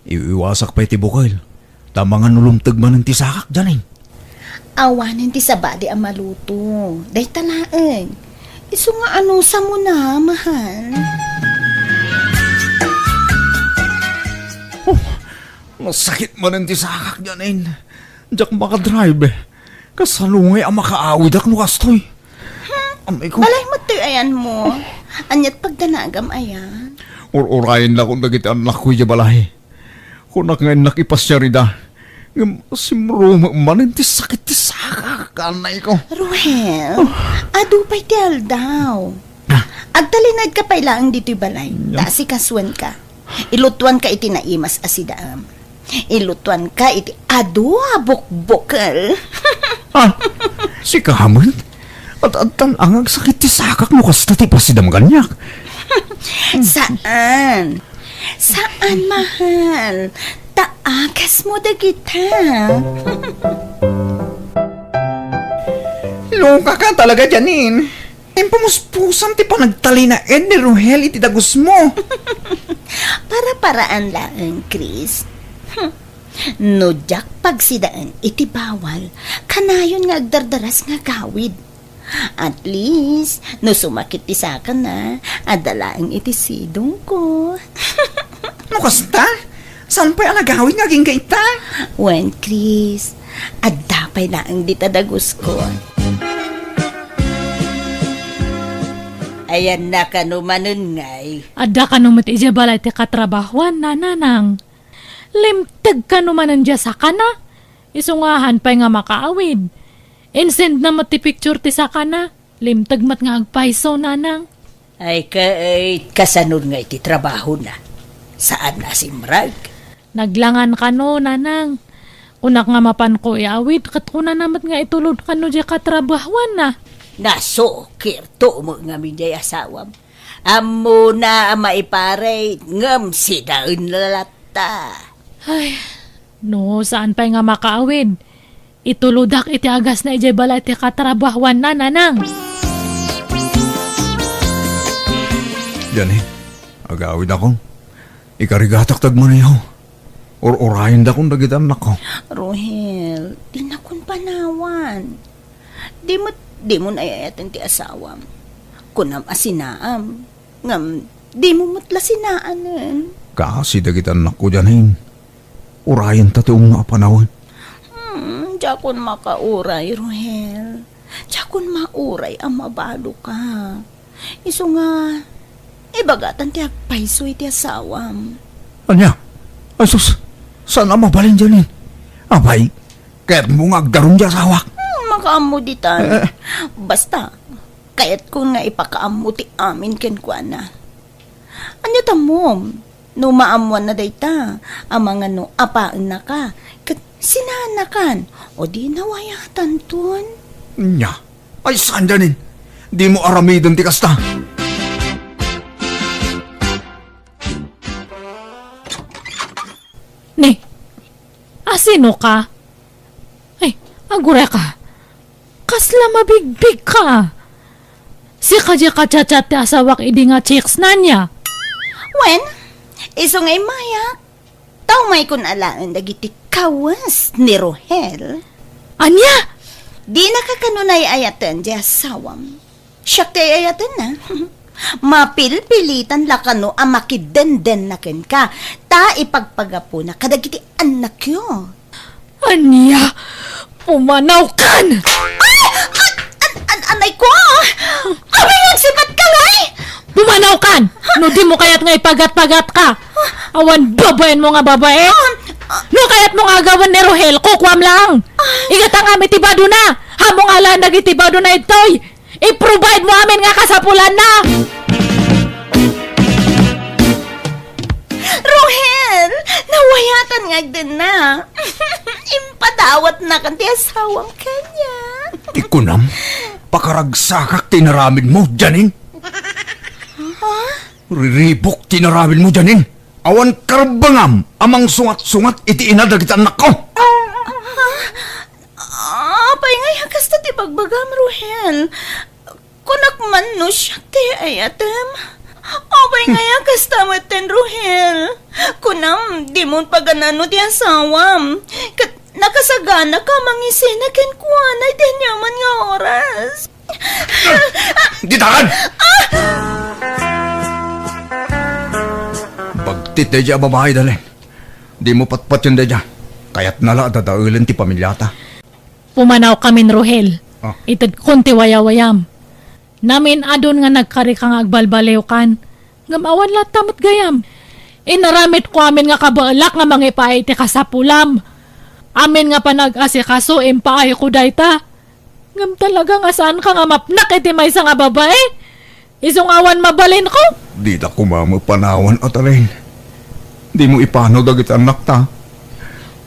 Iwiwasak pay ti bukel, ta mangan no lumteg manen ti sakak, Janine. Awanen ti sabali a maluto. Dayta laeng. Isu nga anusam na, mahal. Oh, nasakit manen ti sakak, Janine. Diak makadrive. Kasano ngay a makaawidak no kastoy? Hmm? Amay ko. Balay met toy ayanmo. Aniat pagdanagam aya? Ur-urayen lakon dagiti annakko idiay balay. Kunak nga innak ipasiar ida. Ngem simrumem manen ti sakit ti sakak, anay ko. Ruhel, adu pay ti aldaw. Ah. Agtalinaedka pay laeng ditoy balay. Ya. Ta asikasuenka. Ilutuanka iti naimas a sidaem. Ilutuanka iti adu a bukbukel. Ah, sika met? At adtan nga agsakit ti sakak no kasta ti pasidam kaniak. Saan? Saan, mahal? Ta agasmo dagita. Loka ka talaga, Janine. Impamuspusan ti panagtalinaed ni Ruhel iti dagusmo. Para-paraan laeng, Chris. Hmm. No diak pagsidaen iti bawal, kanayon nga agdardaras nga agawid. At least, no sumakit ti sakana, adda laeng iti sidongko. No kasta, saan pay a nagawid nga agingga ita? Wen, Chris, adda pay laeng dita daguskon. Ayanna kano manen ngay? Adda kano met idiay balay ti katrabahuanna, nanang. Limteg kano manen diay sakana? Isu nga saan pay nga makaawid. Insendna met ti picture ti sakana. Limteg met nga agpayso, nanang. Ay, ket kasano ngay ti trabahona? Saan a simrek? Naglangan kano, nanang. Kunak nga mapanko iawid, ket kunana met nga itulod kano diay katrabahuanna. Nasukirto met ngamin diay asawam. Ammona a maiparit, ngem sidaenna latta. Ay, no, saan pay nga makaawid? Itulodak iti agasna idiay balay ti katrabahuanna, nanang. Janine, agawidakon. Ikarigatak ti agmaneho. Ur-urayendakon dagiti annakko. Ruhel, dinakon panawan. Di met, dimon ay-ayaten ti asawam. Kunam a sinaam, ngem dimo met la sinaanen. Kaasi dagiti annakko, Janine. Urayenta ti umno a panawen. Hmm, diakon makauray, Ruhel. Diakon mauray a mabaloka. Isu nga, ibagatan ti agpayso iti asawam. Ania? Ay sus, saan a mabalin, Janine? Apay, kayatmo nga agdarum ti asawak? Hmm, makaammo ditan. Eh, eh. Basta, kayatkon nga ipakaammo ti amin kenkuana. Ania tammom? No maammoanna dayta, amangan no apaennaka, ket sinaannakan, o di nawayatanton. Nia, ay saan, Janine? Dimo aramiden ti kasta. Ni, asino ka? Ay, agureka. Kasla mabigbigka. Sika diay ka-chat-chat ti asawak idi nga chicks na nia? Wen, isu nga immayak. Ta umaykon alaen dagiti kawes ni Rohel. Ania? Dinaka kano nay-ayaten diay asawam. Siak ti ay-ayatenna. Mapilpilitan la kano a makidenden na kenka, ta ipagpagapuna kadagiti annakyo. Ania? Pumanawkan! Ay! An-, an-, an-, anay ko! Apay nga agsipatka, Nay? Pumanawkan! No dimo kayat nga ipagat-pagatka! Awan babaenmo nga babae! Ah, ah. No kayatmo nga agawen ni Rohel, kukuam laeng! Igatangam iti badona! Ammom alaen dagiti badona ditoy! I-provide mo amin nga kasapulanna! Rohel, nawayatan nga agdenna. Impadawatnakan ti asawam kaniak. Ti kunam, pakaragsakak ti inaramidmo, Janine. Ha? Riribuk ti inaramidmo, Janine. Awan karbengam a mangsungat-sungat iti ina dagiti annakko. Ha? Apay ngay a kasta ti bagbagam, Rohel? Kunak man no siak ti ay-ayatem. Apay ngay a kasta metten, Rohel? Kunam, dimon paganano ti asawam. Ket nakasaganaka a mangisina kenkuana iti aniaman nga oras. Ditakan! Bagtit daydiay a babai, Dalen. Dimo patpatien daydiay. Kayatna la a dadaelen ti pamiliata. Pumanawkamin, Rohel. Ah. Itedkon ti wayawayam. Namin-adun nga nagkarika nga agbalbaliwkan. Ngem awan latta met gayam. Inaramidko amin nga kabaelak nga mangipaay iti kasapulam. Amin nga panag-asikaso, impaayko dayta. Ngem talaga nga saanka nga mapnak iti maysa nga babai? Isu nga awan mabalinko? Dita koma met panawan, Atalin. Dimo ipanaw dagiti annakta.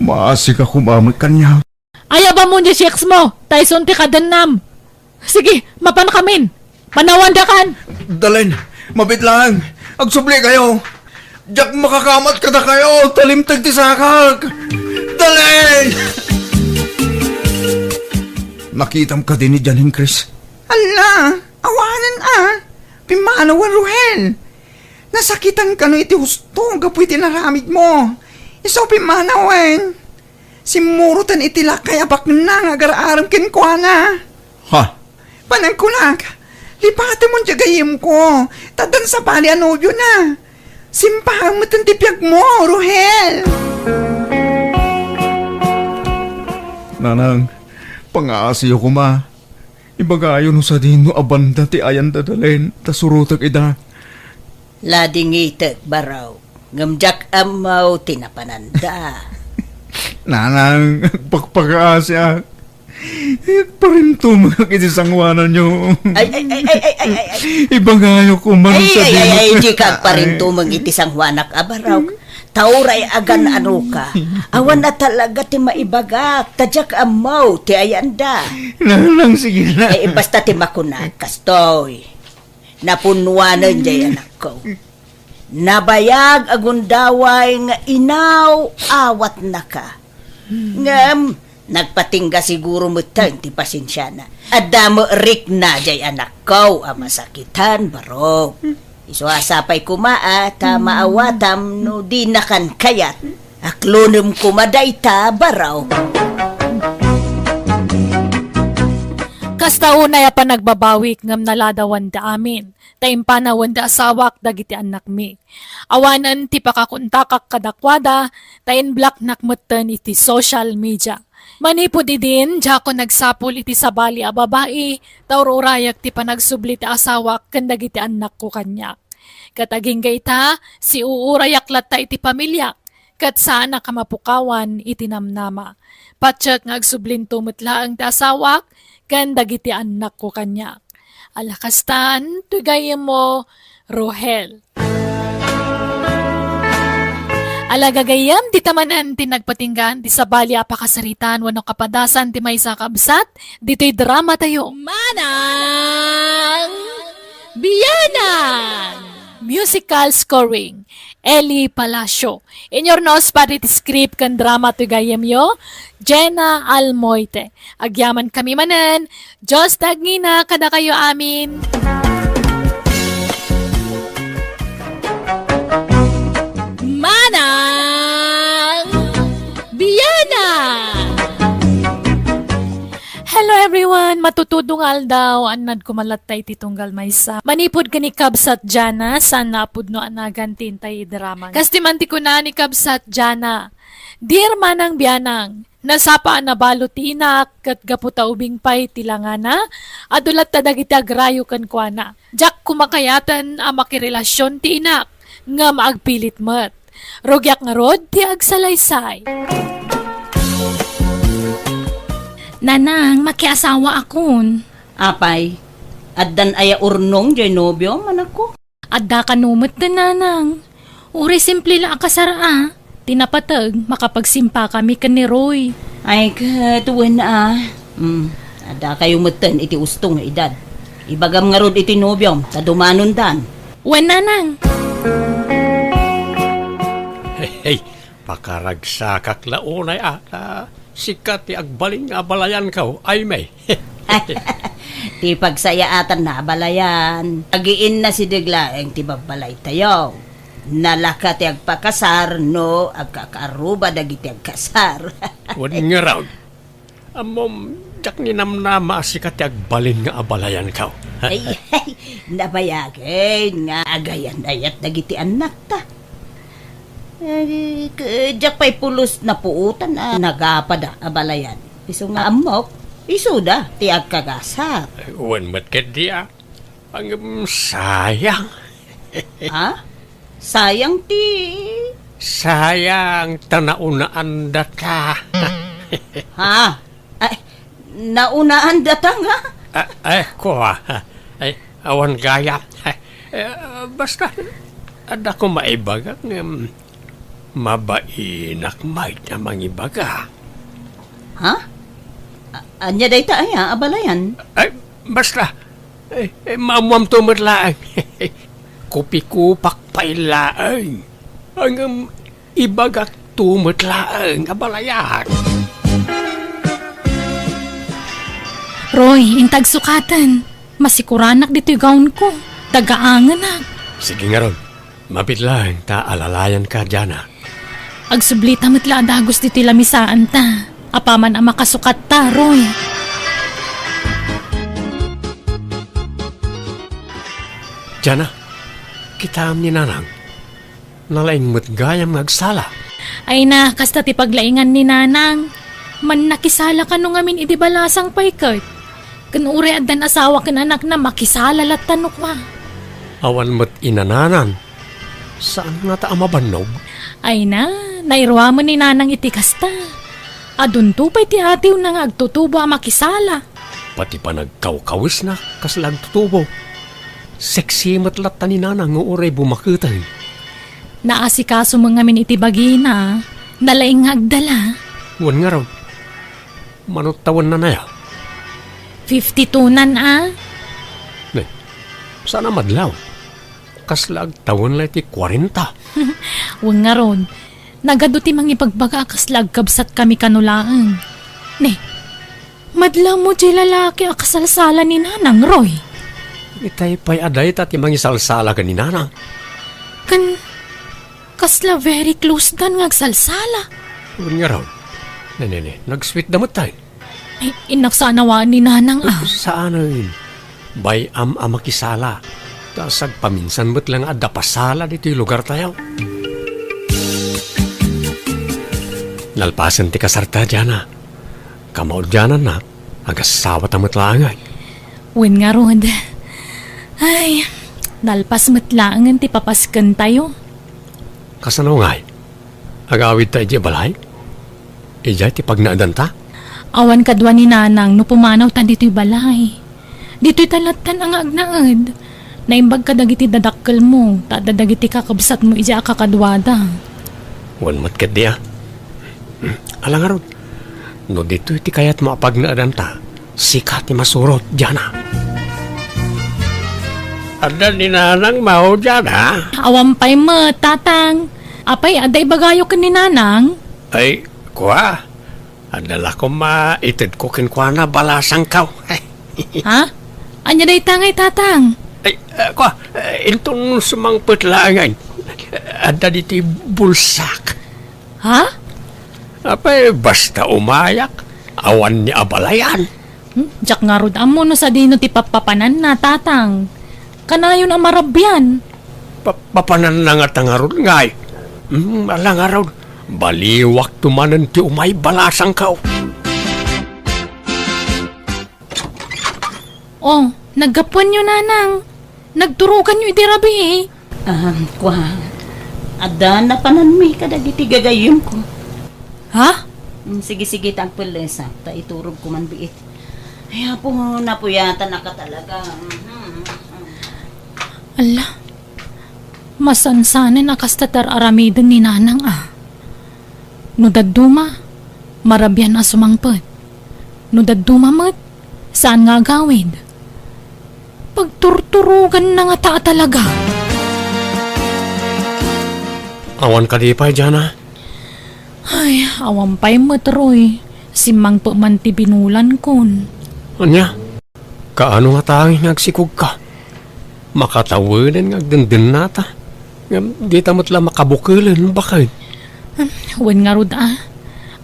Maasika koma met kaniak. Ayabamon diay sex mo, ta isun ti kadennam. Sige, mapankamin. Panawandakan. Dalen, mabiit laeng. Agsubli kayo. Diak makakamat kadakayo, ta limteg ti sakak. Dalen! Nakitam kadi ni Janine, Chris? Ala, awanen a. Pimmanawen, Ruhel. Nasakitan kano iti husto gapu iti naramidmo. Isu pimmanawen. Simmuroten iti lakay a baknang nga agar-arem kenkuana. Ha? Panagkunak, lipatemon diay gayyemko, ta addan sabali a nobiona. Simpaem metten ti biagmo, Ruhel. Nanang, pangaasiyo koma. Ibagayo no sadino a banda ti ayanda, Dalen, ta surotek ida. Ladingitek, Barok, ngem diak ammo ti napananda. Nanang, agpakpakaasiak. Agparintumengak iti sangoananyo. Ay, ay, ay, ay, ay, ay, ay, ay. Ibagayo koma no sadino. Ay, ay, ay, ay, dika agparintumeng iti sangoanak a Barok. Ta uray agan-anoka, awan a talaga ti maibagak, ta diak ammo ti ayanda. Nanang, sige na. Eh, basta ti makunak, kastoy. Napunnuanen diay anakko. Nabayag a gundaway nga inaw-awatnaka. Ngem, nagpatingga siguro metten ti pasensiana. Adda met rikna diay anakko a masakitan, Barok. Isu a sapay koma a ta maawatam no dinakan kayat. Aklonem koma dayta, Barok. Kasta unay a panagbabawik ngem naladawanda amin, ta impanawenda asawak dagiti annakmi. Awanen ti pakakontakak kadakuada, ta inblocknak metten iti social media. Manipud idin, diakon nagsapul iti sabali a babai, ta ur-urayak ti panagsubli ti asawak ken dagiti annakko kaniak. Ket agingga ita, siuurayak latta iti pamiliak, ket saanak a mapukawan iti namnama. Patiek nga agsublinto met laeng ti asawak ken dagiti annakko kaniak. Ala kastan, ti gayyemmo, Rohel. Ala gagayyem, dita manen ti nagpatinggaan ti sabali a pakasaritaan wenno kapadasan ti maysa a kabsat ditoy drama tayo. Manang Bianang! Musical scoring, Eli Palacio. Inyurnos padi ti script ken drama toy gayyemyo, Jenna Almoite. Agyamankami manen, Dios ti agngina kadakayo amin. Manang Bianang! Hello everyone! Matutudong aldaw, annad koma latta iti tunggal maysa. Manipud ken ni Kabsat Jana, saan a pudno a nagan ti intay idrama. Kas ti man ti kuna ni Kabsat Jana, Dear Manang Bianang, nasapa a nabalo ti inak, ket gapu ta ubing pay ti langana, adu latta dagiti agrayo kenkuana. Diak koma kayaten a makirelasion ti inak, ngem agpilit met. Rugiak ngarud ti agsalaysay. Nanang, makiasawaakon. Apay, addan aya urnong diay nobiom, anakko? Adda kano met ti nanang. Uray simple la a kasar a. Ti napateg, makapagsimpakami ken ni Roy. Ay, ket wen a. Hmm, adda kayo metten iti usto nga edad. Ibagam ngarud iti nobiom, ta dumanondan. Wen, nanang. Hey, hey, pakaragsakak la unay a, ta sika ti agbalin nga abalayanko, Aimee. Ti pagsayaatanna abalayan, agiinna sideg laeng ti babbalaytayo. Nalaka ti agpakasar no agkakaarruba dagiti agkasar. Wen ngarud, ammom, diak ninamnama a sika ti agbalin nga abalayanko. Ay, ay, nabayagen nga agayan-ayat dagiti annakta. Eh, k-, diak pay pulos napuotan a nagapada a balayan. Isu nga ammok, isuda ti agkagasat. Wen met ketdi a. Ngem sayang. Ha? Sayang ti? Sayang ta naunaandata. Ha? Ay, naunaan data nga? Ah, ay, kua. Ay, awan gayam. Eh, basta, adda ko maibaga ngem mabainak met a mangibaga. Ha? A-, ania dayta aya a balayan? Ay, basta, eh, eh, maammoamto met laeng. Kupikupak pay laeng. Ngem ibagakto met laeng a balayan. Roy, inta agsukaten. Masikuranak ditoy gownko. Tagaangenak. Sige ngarud. Mabiit laeng ta alalayanka, Jana. Agsublita met la a dagus ditoy lamisaanta. Apaman a makasukatta, Roy. Jana, kitaem ni Nanang. Nalaing met gayam nga agsala. Ay na, kasta ti paglaingan ni Nanang. Mannakisala kano ngamin idi balasang pay ket. Ken uray addan asawa ken anakna, makisala latta no kua. Awan met inananan. Saan ngata a mabannog? Ay na, nairuamen ni Nanang iti kasta. Adunto pay ti atiwna nga agtutubo a makisala. Pati panagkawkawesna, kasla agtutubo. Sexy met latta ni Nanang nga uray bumaketen. Naasikaso met ngamin iti bagina, nalaing nga agdala. Wen ngarud, mano tawenna aya? Fifty-two nan a. Ne, saan a madlaw? Kasla agtawen la iti kuarenta. Wen ngarud, nagadu ti mangibagbaga a kasla agkabsatkami kano laeng. Ne, madla mo diay lalaki a kasalsala ni Nanang, Roy. Itay pay a dayta ti mangisalsala ken ni Nanang. Ken kasla very close dan nga agsalsala. Wen ngarud. Ne, ne, ne. Nag-sweet da met tayo. Ay, innak saan a waan ni Nanang a. Saanen. Bay-am a makisala. Ta sagpaminsan met la nga adda pasala ditoy lugartayo. Nalpasen ti kasarta, Jana. Kamaudiananna, agasawata met laengen. Wen ngarud. Ay, nalpas met laengen ti papaskentayo. Kasano ngay? Agawidta idiay balay? Idiay ti pagnaedanta? Awan kadua ni Nanang no pumanawta ditoy balay. Ditoyta lattan a nga agnaed. Naimbag kadagiti dadakkelmo, ta adda dagiti kakabsatmo idiay a kakaduada. Wen met ketdi a. Ala ngarud, no ditoy ti kayatmo a pagnaedanta, sika ti masurot, Jana. Adda ni Nanang mao, Jana? Awan pay met, Tatang. Apay, adda ibagayo ken ni Nanang? Ay, kua, adda la koma itedko kenkuana balasangko. Ha? Ania dayta ngay, Tatang? Ay, ah, kua, ah, inton sumangpet laengen. Adda ditoy bulsak. Ha? Apay, basta umayak, awan ni abalayan. Hmm? Diak ngarud ammo no sadino ti pappapananna, Tatang. Kanayon a marabian. Pa-, papananna ngata ngarud ngay. Hmm, ala ngarud. Baliwakto manen ti umay balasangko. Oh, naggapuanyo, Nanang. Nagturoganyo idi rabii. Ah, kua, adda napananmi kadagiti gagayyemko. Ha? Mm, sige, sige, ta agpellesak, ta iturogko man biit. Ay, Apo, napuyatanaka talaga. Mhm. Ala, masansanen a kasta ti ar-aramiden ni Nanang a. No dadduma, marabian a sumangpet. No dadduma met, saan nga agawid. Pagturturoganna ngata a talaga. Awan kadi pay, Jana? Ay, awan pay met, Roy. Simmangpet man ti binulankon. Ania? Kaano ngata nga agsikogka? Makatawenen nga agdendennata. Ngem dita met la makabukelen, baket. Hmm, wen ngarud a.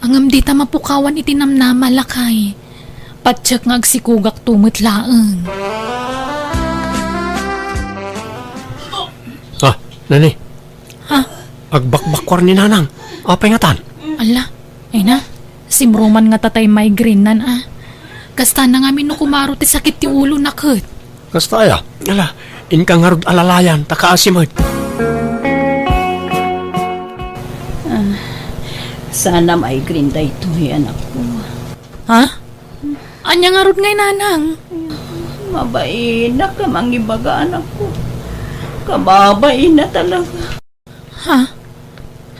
Ngem dita mapukawan iti namnama, lakay. Patiek nga agsikogakto met laeng. Ah, nani? Ha? Agbakbakkuar ni Nanang. Apay ngatan? Ala, ay na. Simruman ngata tay migraine nan a. Kasta na ngamin no kumaro ti sakit ti ulona ket. Kasta aya? Ala, inka ngarud alalayan, ta kaasi met. Ah, Sana migraine daytoy, anakko. Ha? Ania ngarud ngay, nanang? Mabainak a mangibaga, anakko. Kababain na talaga. Ha?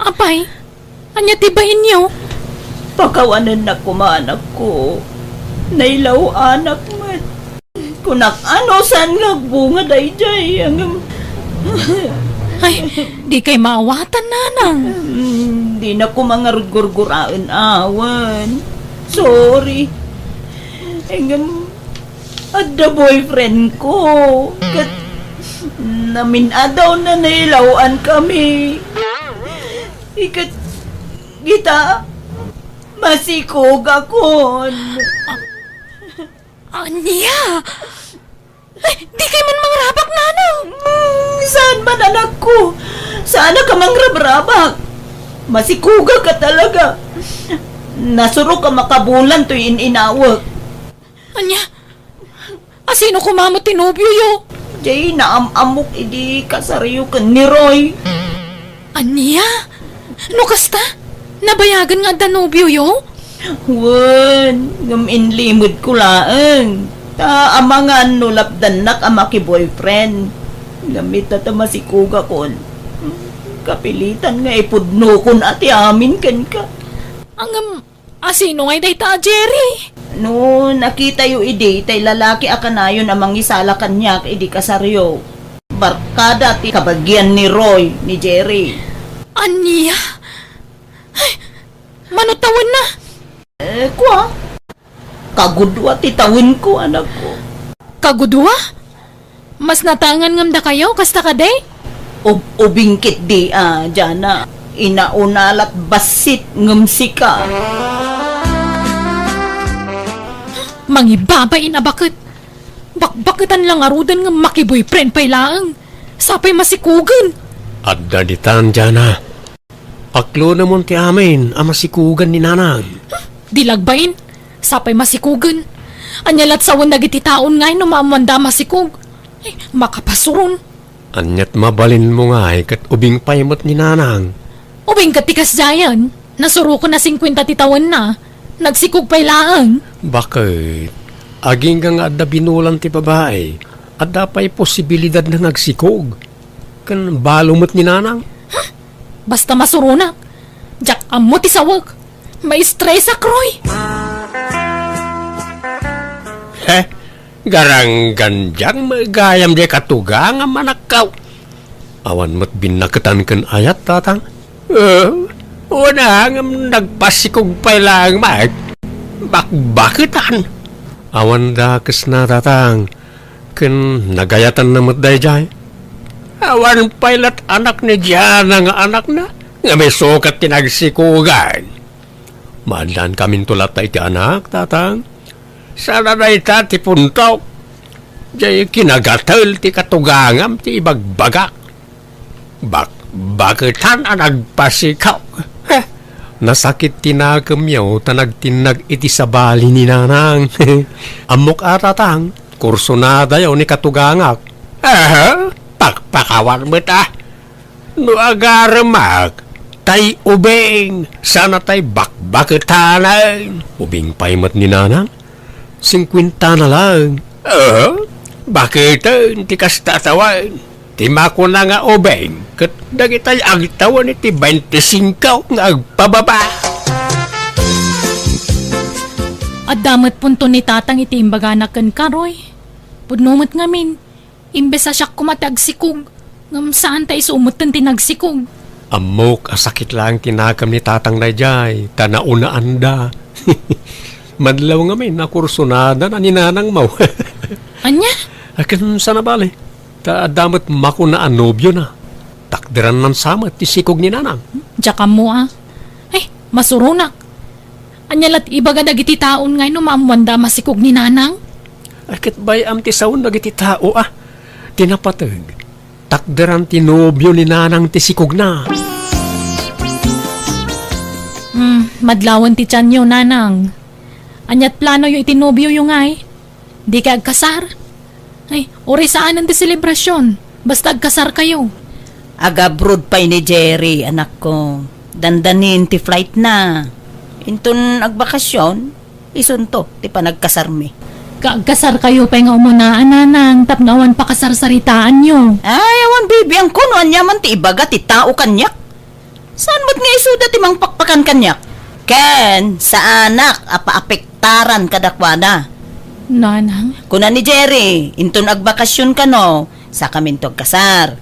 Apay? Ania ti bainyo? Pakawanennak koma, anakko. Nailaw-anak met. Kunak, ano saan nga agbunga daydiay, ngem Ay, dikay maawatan, nanang. Hmm, dinak koma ngarud gurguraen awan. Sorry. Ngem, adda boyfriend ko. Ket namin-adaw na nailaw-an kami. Iket ita, masikogakon. Ania? Ay, dikay man mangrabak, nanang! Hmm, saan man, anakko? Saan ka mangrabrabak? Masikogak ka talaga. Nasurok a makabulan toy in-inawek. Ania? Asino koma met ti nobioyo? Jay, naam-amok idi kasaryo ken ni Roy. Ania? No kasta, nabayagen nga adda nobioyo? Wen, ngem inlimedko laeng. Ta amangan no lapdannak a makiboyfriend. Ngem ita ta masikogakon. Kapilitan nga ipudnokon a ti amin kenka. Ngem, asino ngay dayta a Jerry? No nakitayo idi tay lalaki a kanayon a mangisala kaniak idi kasaryo, barkada ti kabagian ni Roy ni Jerry. Ania? Ay, mano tawenna? Eh, kua? Kagudua ti tawenko, anakko. Kagudua? Mas natangan ngem dakayo, kasta kadi? Ub-, ubing ketdi a, Jana. Inauna lat bassit ngem sika. Mangibabain a baket. Bakbaketan la ngaruden ngem makiboyfriend pay laeng. Sapay masikogen. Adda ditan, Jana. Aklonemon ti amin a masikogen ni nanang. Di lagbain, sapay masikogen. Ania lat sawen dagiti taon ngay no maammoanda a masikog? Ay, makapasuron. Aniat mabalinmo ngay ket ubing pay met ni nanang? Ubing ket ti kasdiayen, nasuroken a singkuenta ti tawenna, nagsikog pay laeng. Baket, agingga nga adda binulan ti babai, adda pay posibilidadna nga agsikog. Ken balo met ni nanang. Basta masuronak. Diak ammo ti sawek. Maistresak, Roy. He, garanggan diak met gayam di katugangam, anakko. Awan met binnaketan ken ayat, tatang? Eh, una ngem nagpasikog pay laeng met. Bakbaketan. Awan dakesna, tatang. Ken nagayatanna met daydiay. Awan pay lat anak ni Diana nga anakna, ngem isu ket ti nagsikogan. Maaddaankaminto latta iti anak, tatang. Saan a dayta ti puntok. Diay kinagatel ti katugangam ti ibagbagak. Bakbaketan a nagpasikog. Heh, nasakit ti nakemyo ta nagtinnag iti sabali ni nanang. Ammok a, tatang, kursunadayo ni katugangak. Aha, pakpakawan met a. No agaremak, tay ubing, saan a tay bakbaketanen. Ubing pay met ni nanang. Singkuenta na laeng. Ah, baketen ti kasta a tawen? Ti makuna nga ubing ket dagitay agtawen iti baintisingko nga agpababa. Adda met punto ni tatang iti imbagana kenka, Roy. Pudno met ngamin, imbes a siak koma ti agsikog, ngem saan ta isu metten ti nagsikog. Ammok a sakit laeng ti nakem ni tatang daydiay, ta naunaanda. Madlaw ngamin a kursunada na ni nanangmo. Ania? Akin sana bale, ta adda met makuna a nobiona. Takderannan sa met ti sikog ni nanang. Diak ammo a. Ay, masuronak. Ania lat ibaga dagiti taon ngay no maammoanda a masikog ni nanang? Ay, ket bay-am ti sawen dagiti tao a. Ti napateg, takderan ti nobio ni nanang ti sikogna. Hmm, madlawen ti tianyo, nanang. Aniat planoyo iti nobioyo ngay? Dikay agkasar? Ay, uray saanen ti selebrasion. Basta agkasarkayo. Agabrod pay ni Jerry, anakko. Dandanin ti flight na. Inton agbakasyon, isunto ti panagkasarmi. Kaagkasar kayo pay nga umuna, a nanang, tapno awan pakasarsaritaanyo. Ay, awan bibiangko no ania man ti ibaga ti tao kaniak. Saan met nga isuda ti mangpakpakan kaniak? Ken, saanak a paapektaran kadakuada. Nanang? Kuna ni Jerry, inton agbakasyon kano, sakaminto agkasar.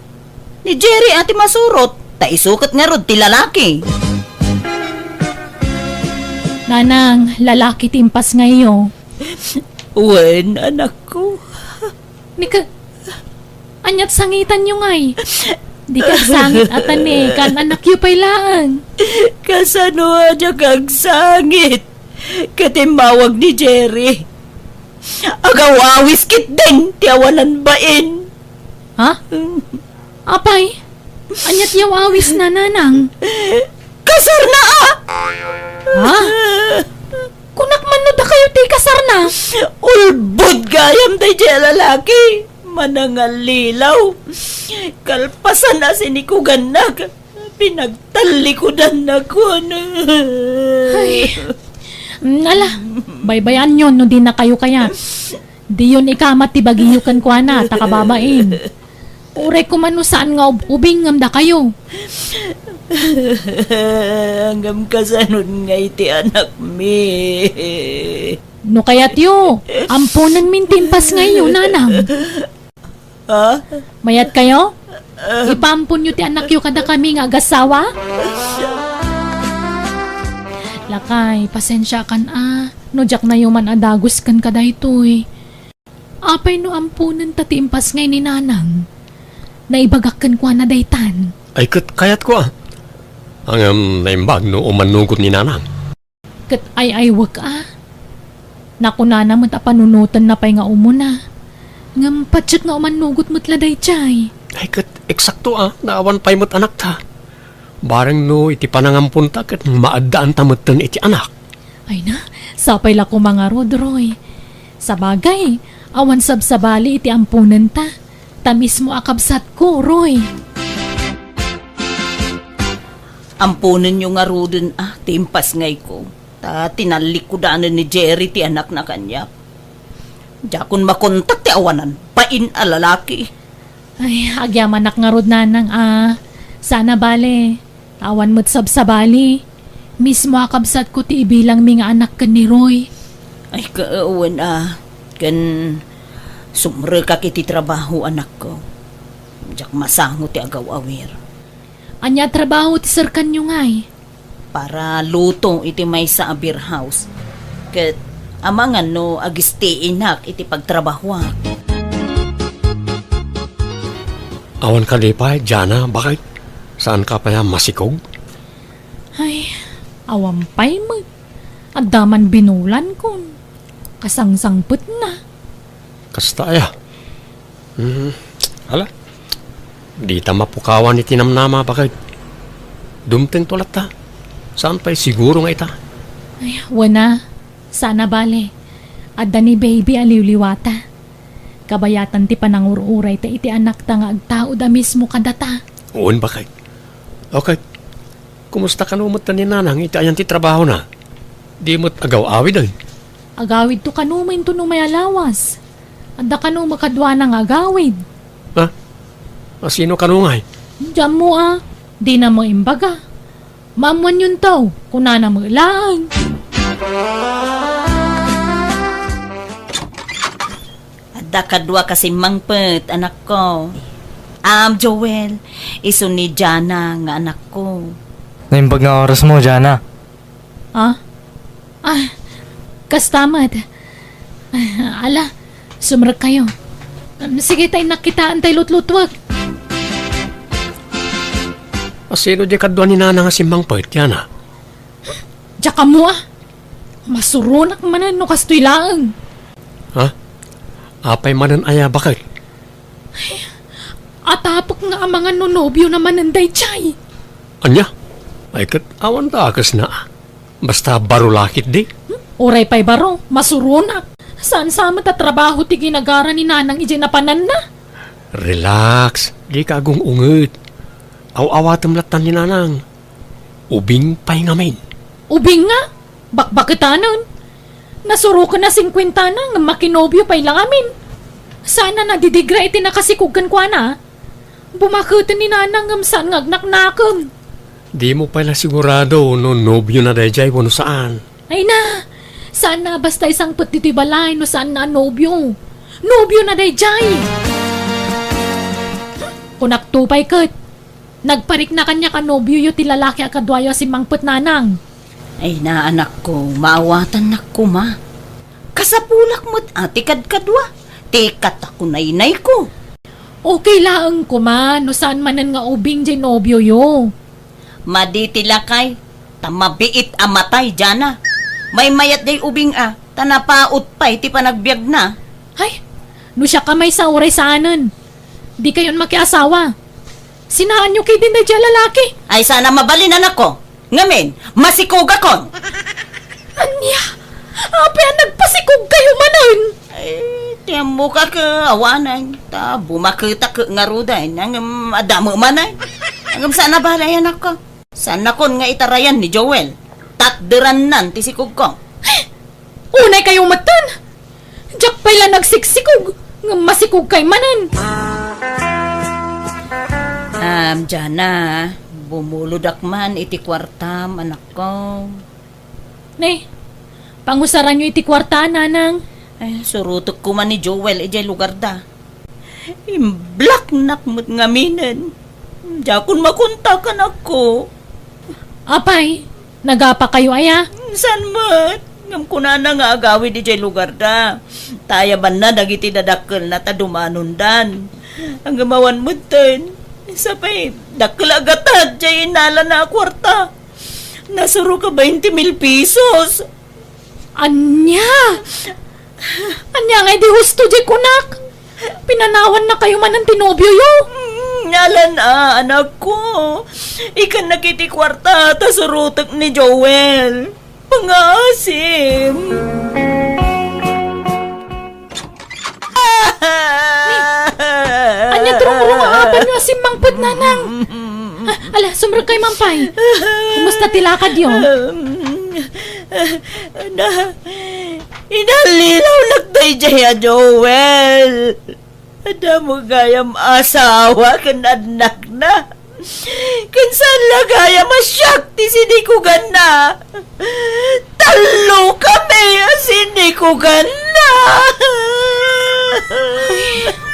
Ni Jerry a ti masurot, ta isu ket ngarud ti lalaki. Nanang, lalaki ti impasngayyo. Wen, anakko. Ni ka, aniat sangitanyo ngay? Di ka agsangit a tanekan, anakyo pay laeng. Kasano a diak agsangit? Ket immawag ni Jerry. Agaw-awis ketdin ti awanan bain. Ha? Apay, aniat ti aw-awis na, nanang? Kasar na, a! Ha? Kunak man no dakayo ti kasar na? Ulbod gayam daydiay a lalaki. Manangallilaw. Kalpasan a sinikugannak. Pinagtallikudannak, kuana. Ay. Ala, baybayanyo no dina kayo kayat. Diyon ikamat ti bagiyo kenkuana, ta kababain. Uray koma no saan nga ub-ubing ngem dakayo. Ngem kasanon ngay ti anakmi? No kayatyo, amponenmin ti impasngayyo, nanang. Ha? Mayat kayo? Ipaamponyo ti anakyo kadakami nga agasawa? Lakay, pasensiakan a, no diaknayo man a dagus ken kadaytoy. Apay no amponenta ti impasngay ni nanang? Naibagak kenkuana daytan. Ay, ket kayatko a. Ngem naimbag no umannugot ni nanang. Ket ay-aywek a. Nakunana met a panunotenna pay nga umuna. Ngem patiek nga umannugot met la daydiay. Ay, ket eksakto a, naawan pay met anakta. Bareng no iti panangamponta ket maaddaanta metten iti anak. Ay na, sapay la koma ngarud, Roy. Sabagay, awan sabsabali iti amponenta. Ta mismo a kabsatko, Roy. Amponenyo ngaruden a ti impasngayko, ta tinallikudanen ni Jerry ti anakna kaniak. Diakon makontak ti awanan bain a lalaki. Ay, agyamanak ngarud, nanang a. Saan a bale. Awan met sabsabali. Mismo a kabsatko ti ibilangmi nga anak ken ni Roy. Ay, kawen a. Ken sumrekak iti trabaho, anakko. Diak masango ti agaw-awir. Ania a trabaho ti serkanyo ngay? Para luto iti maysa a beer house. Ket amangan no agistiinak iti pagtrabahoak. Awan kadi pay, Jana, bakit? Saan ka pay a masikog? Ay, awan pay met. Adda man binulan kon kasangsangpetna. Kasta aya. Hmm, ala. Dita mapukawan iti namnama, bakit? Dumtengto latta. Saan pay siguro nga ita? Ay, wen a. Saan a bale. Adda ni baby a liwliwata. Kabayatan ti panangur-urayta iti anakta nga agtaud a mismo kadata. Wen, bakit? Okay. Kumusta kano met ni nanang iti ayan ti trabahona? Di met agaw-awid, ay? Agawidto kano met inton umay a lawas. Adda kano met kaduana nga agawid. Ha? A, sino kano ngay? Diammo a, dina met imbaga. Maammoanyonto, kunana met laeng. Adda kadua ka simmangpet, anakko. Am, Joel, isu ni Jana nga anakko. Naimbag nga orasmo, Jana. Ah? Ah, kasta met. Ah, ala, sumrekkayo. Um, sige, ta innak kitaan tay lutlutuek. A, sino di kadua ni nana nga simmangpet, Jana? Diak ammo a. Masuronak manen no kastoy laeng. Ha? Apay manen aya, bakit? Atapek nga amangan no nobiona manen daydiay. Ania? Ay, ket awan dakesna. Basta baro la ketdi. Hmm? Uray pay baro, masuronak. Saan sa met a trabaho ti ginagara ni nanang idiay napananna? Relax, dika agung-unget. Aw-awatem latta ni nanang. Ubing pay ngamin. Ubing nga? Bakbaketanen. Nasuroken a singkuentana ngem makinobio pay la ngamin. Saan a nadidigra iti nakasikog kenkuana. Bumaketen ni Nanang ngem saan nga agnaknakem. Dimo pay la sigurado no nobiona daydiay wenno saan. Ay na, saan a basta isangpet ditoy balay no saan a nobio. Nobiona daydiay. Kunakto pay ket, nagparikna kaniak a nobioyo ti lalaki a kaduayo a simmangpet, Nanang. Ay na, anakko, maawatannak koma. Kasapulak met a ti kadkadua, ti katakunaynayko. Okay laeng koma no saan manen nga ubing diay nobioyo. Madi ti lakay, ta mabiit a matay, Jana. Maymayat diay ubing a, ta napaut pay ti panagbiagna. Ay, no siak a maysa uray saanen, dikayon makiasawa. Sinaanyo ketdin daydiay a lalaki. Ay, saan a mabalin, anakko. Ngamin, masikogakon. Ania? Apay a nagpasikogkayo manen? Ay, ti ammok a ket awanen, ta bumaketak ngaruden, ngem adda met manen. Ngem saan a balay, anakko. Saannakon nga itarayan ni Joel. Tatderannan ti sikogko. Unaykayo metten. Diak pay la nagsiksikog, ngem masikogkay manen. Am, Jana, bumulodak man iti kuartam, anakko. Ne, pangusaranyo iti kuarta, Nanang. Ay, surotekko man ni Joel idiay lugarda. Imblaknak met ngaminen. Diakon makontak, anakko. Apay, nagapakayo aya? Saan met? Ngem kunana nga agawid idiay lugarda. Ta ayabanna dagiti dadakkelna ta dumanondan. Ngem awan metten. Sapay, dakkel a gatad diay innalana a kuarta. Nasurok a bainte mil pesos. Ania? Ania nga idi husto diay kunak? Pinanawannakayo manen ti nobioyo? Mm, alan a, anakko. Ikannak iti kuarta ta surotek ni Joel. Pangaasim. Ania ti rumrungaanyo a simmangpet, Nanang? Ah, ala, sumrekkayo man pay. Kumusta ti lakadyo? Na, inallilawnak daydiay a Joel. Adda met gayam asawa ken annakna. Ken saan la gayam a siak ti sinikuganna. Tallo kami a sinikuganna.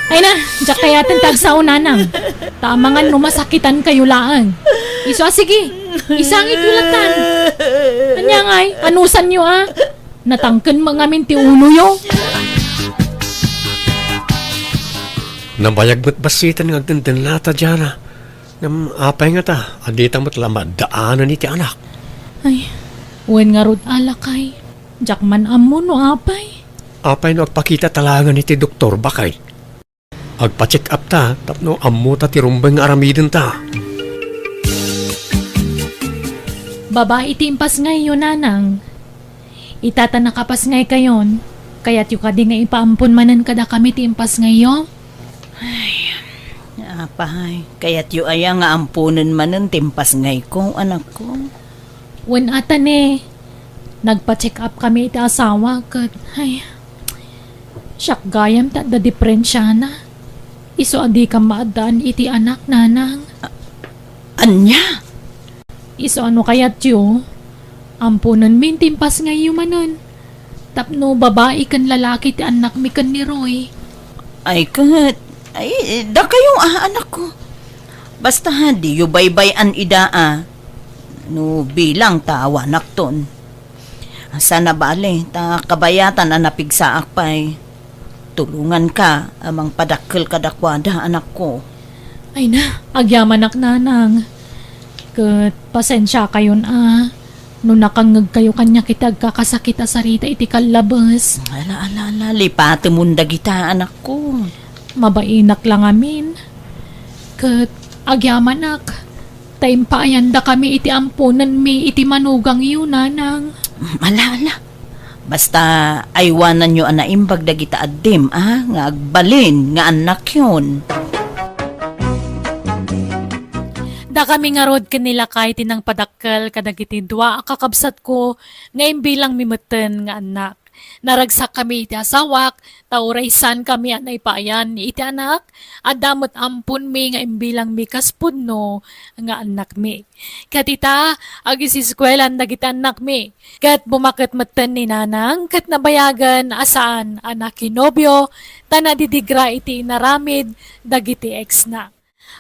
Ay na, diak kayaten ti agsao, Nanang. Ta amangan no masakitankayo laeng. Isu a, sige, isangityo lattan. Ania ngay, anusanyo a? Natangken met ngamin ti uloyo. Nabayag met bassiten nga agdendennata, Jana. Ngem apay ngata a dita met la maaddaanen iti anak? Ay, wen ngarud a, lakay. Diak man ammo no apay. Apay no agpakitata laengen iti doktor, baket? Agpa-check up ta tapno ammota ti rumbeng nga aramidenta. Babai ti impasngayyo, Nanang. Ita ta nakapasngaykayon, kayatyo kadi nga ipaampon manen kadakami ti impasngayyo? Ay, apay, kayatyo aya nga amponen manen ti impasngayko, anakko? Wen a ta ne, nagpa-check up kami iti asawa ket, ay, siak gayam ti adda diperensiana. Isu a dikam maaddaan iti anak, Nanang. A-, ania? Isu a no kayatyo, amponenmi ti impasngayyo manen. Tapno babai ken lalaki ti annakmi ken ni Roy. Ay ket, ay, dakayo a, anakko. Basta, diyo baybay-an ida a. No bilang ta awanakton. Saan a bale, ta kabayatan a napigsaak pay. Tulonganka a mangpadakkel kadakuada, anakko. Ay na, agyamanak, Nanang. Ket pasensiakayon a, no nakangngegkayo kaniak iti agkakasakit a sarita iti kallabes. Ala, ala, ala, lipatemon dagita, anakko. Mabainak la ngamin. Ket agyamanak, ta impaayandakami iti amponenmi iti manugangyo, Nanang. Ala, ala. Basta aywananyo a naimbag dagita addim, a, nga agbalin nga annakyon. Dakami ngarud ken ni lakay ti nangpadakkel kadagiti dua a kakabsatko nga imbilangmi metten nga annak. Naragsakkami iti asawak, ta uray saankami a naipaayan iti anak, adda met amponmi nga imbilangmi kas pudno nga annakmi. Ket ita, agisiskuelan dagiti annakmi. Ket bumaket metten ni Nanang ket nabayagen a saan a nakinobio ta nadidigra iti inaramid dagiti ex-na.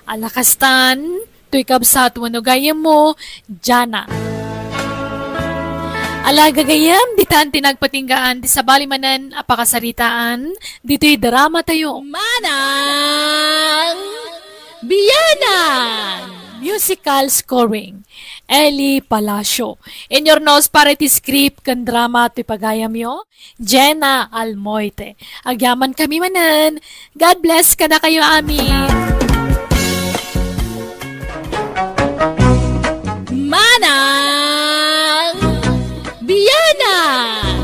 Ala kastan, toy kabsat wenno gayyemmo, Jana. Ala gagayyem, ditan ti nagpatinggaan ti sabali manen a pakasaritaan ditoy drama tayo. Manang Bianang! Musical scoring, Eli Palacio. Inurnos para iti script ken drama ti pagayamyo, Jenna Almoite. Agyamankami manen. God bless kadakayo amin. Manang Bianang!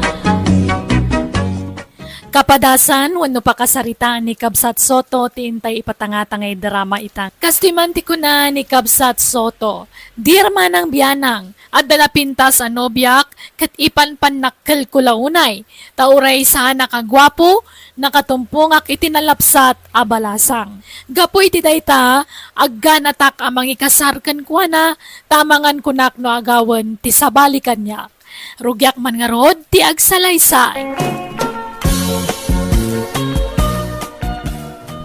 Kapadasan wenno pakasaritaan ni Kabsat Soto ti intay ipatangtangay drama ita. Kastoy man ti kuna ni Kabsat Soto, "Dear Manang Bianang, adda napintas a nobiak ket ipanpannakkelko la unay, ta uray saanak a guapo, nakatumpongak iti nalapsat a balasang. Gapu iti dayta, agganatak a mangikasar kenkuana, ta amangan kunak no agawen ti sabali kaniak. Rugiak man ngarud ti agsalaysay."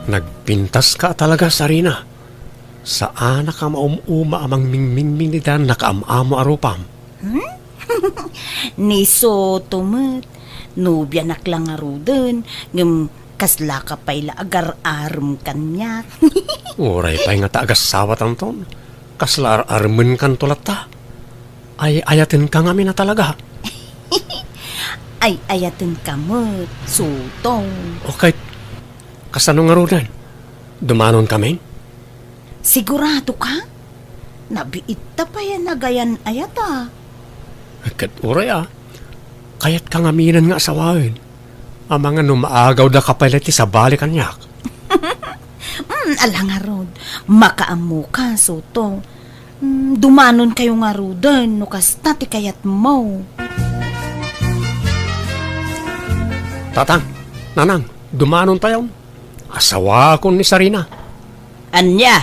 Nagpintaska talaga, Sarina. Saanak a maum-uma a mangmingmingming iti nakaam-amo a rupam. Hmm? Ni Soto met, nobianak la ngaruden, ngem kaslaka pay la agar-arem kaniak. Uray pay nga ta agassawatanton, kasla ar-aremenkanto latta. Ay-ayatenka ngamin a talaga. Ay-ayatenka met, Soto. Okay, kasano ngaruden? Dumanonkamin? Sigurado ka? Nabiitta pay a nagayan-ayat a. Ket uray a, kayatka ngaminen nga asawaen. Amangan no maagawdaka pay la iti sabali kaniak. Mm, ala ngarud, makaammoka, Soto. Mm, dumanonkayo ngaruden no kasta ti kayatmo. Tatang, Nanang, dumanontayon. Asawakon ni Sarina. Ania?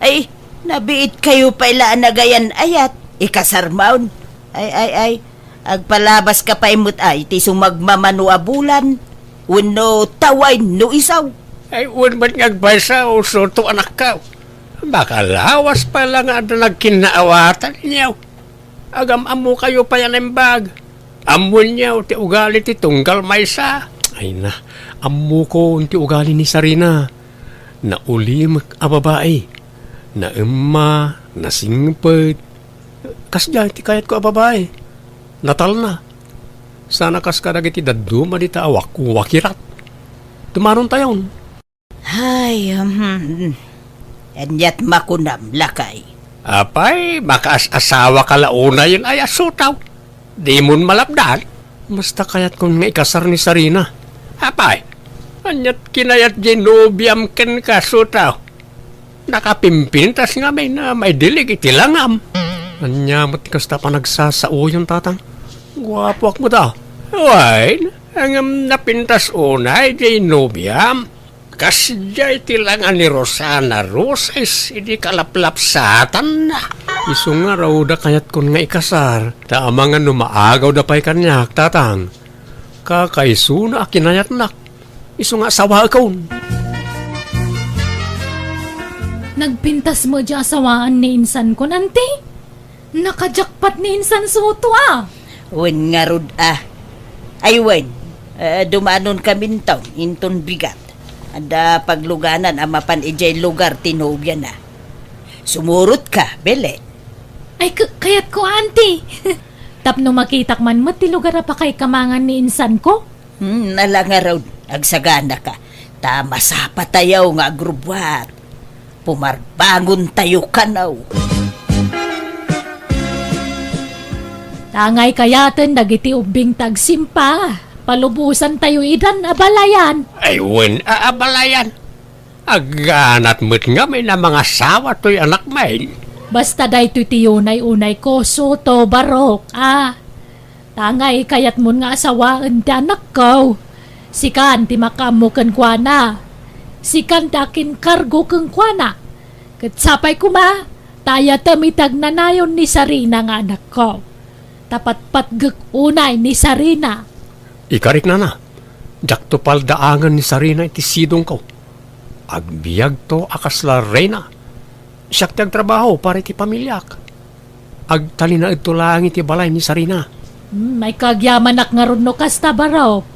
Ay, nabiitkayo pay la a nagayan-ayat. Ikasarmon. Ay, ay, ay. Agpalabaska pay met ay ti sumagmamano a bulan. Wenno tawain no isaw. Ay, wen met nga agpaysa, Soto anakko. Makalawas pay la nga adda nagkinnaawatanyo. Agam-ammokayo pay a naimbag. Ammonyo ti ugali ti tunggal maysa. Ay na, ammokon ti ugali ni Sarina. Naulimek a babai. Naemma, nasingpet. Kasdiay ti kayatko a babai. Natalna. Sana kas kadagiti dadduma dita a wak-, wakirat. Dumanontayon. Ay, hmm. Aniat makunam, lakay? Apay, makaas-asawaka la unayen ay a Soto. Dimon malapdan? Basta kayatkon nga ikasar ni Sarina. Apay, aniat kinayat diay nobiam kenka, Soto? Nakapimpintas ngamin a maidilig iti langam. Ania met ti kasta panagsasaoyon, Tatang? Guapoak met a. Wen, ngem napintas unay diay nobiam. Kasdiay ti langa ni Rosana Roses idi kalaplapsatanna. Isu ngarud a kayatkon nga ikasar, ta amangan no maagawda pay kaniak, Tatang. Kakaisuna a kinayatnak. Isu nga asawaekon. Nagpintas met diay asawaan ni insankon, Auntie? Nakajakpat ni insan Soto a. Wen ngarud a. Ay wen, eh, dumanonkaminto inton bigat. Adda pagluganan a mapan idiay lugar ti nobiana. Sumurotka, Belen. Ay, k-, kayatko, Auntie. Tapno makitak man met ti lugar a pakaikamangan ni insanko. Hmm, ala ngarud, agsaganaka. Ta masapatayo nga agrubbuat. Pumarbangontayo kano. Tangay kayaten dagiti ubbing ti agsimpa, palubosantayo idan abalayan. Ay, wen a abalayan. Agganat met ngamin a mangasawa toy anakmin. Basta daytoy ti unay-unayko, Soto, barok, a. Ta ngay kayatmon nga asawaen ti anakko, sikan ti makaammo kenkuana. Sikan ti akinkargo kenkuana. Ket sapay koma, ta ayatem iti agnanayon ni Sarina nga anakko. Ta patpatgek unay ni Sarina. Ikarik, nana, diakto paldaangen ni Sarina iti sidongko. Agbiagto a kasla reyna. Siak ti agtrabaho para iti pamiliak. Agtalinaedto laeng iti balay ni Sarina. Hmm, ay kagyamanak ngarud no kasta, barok.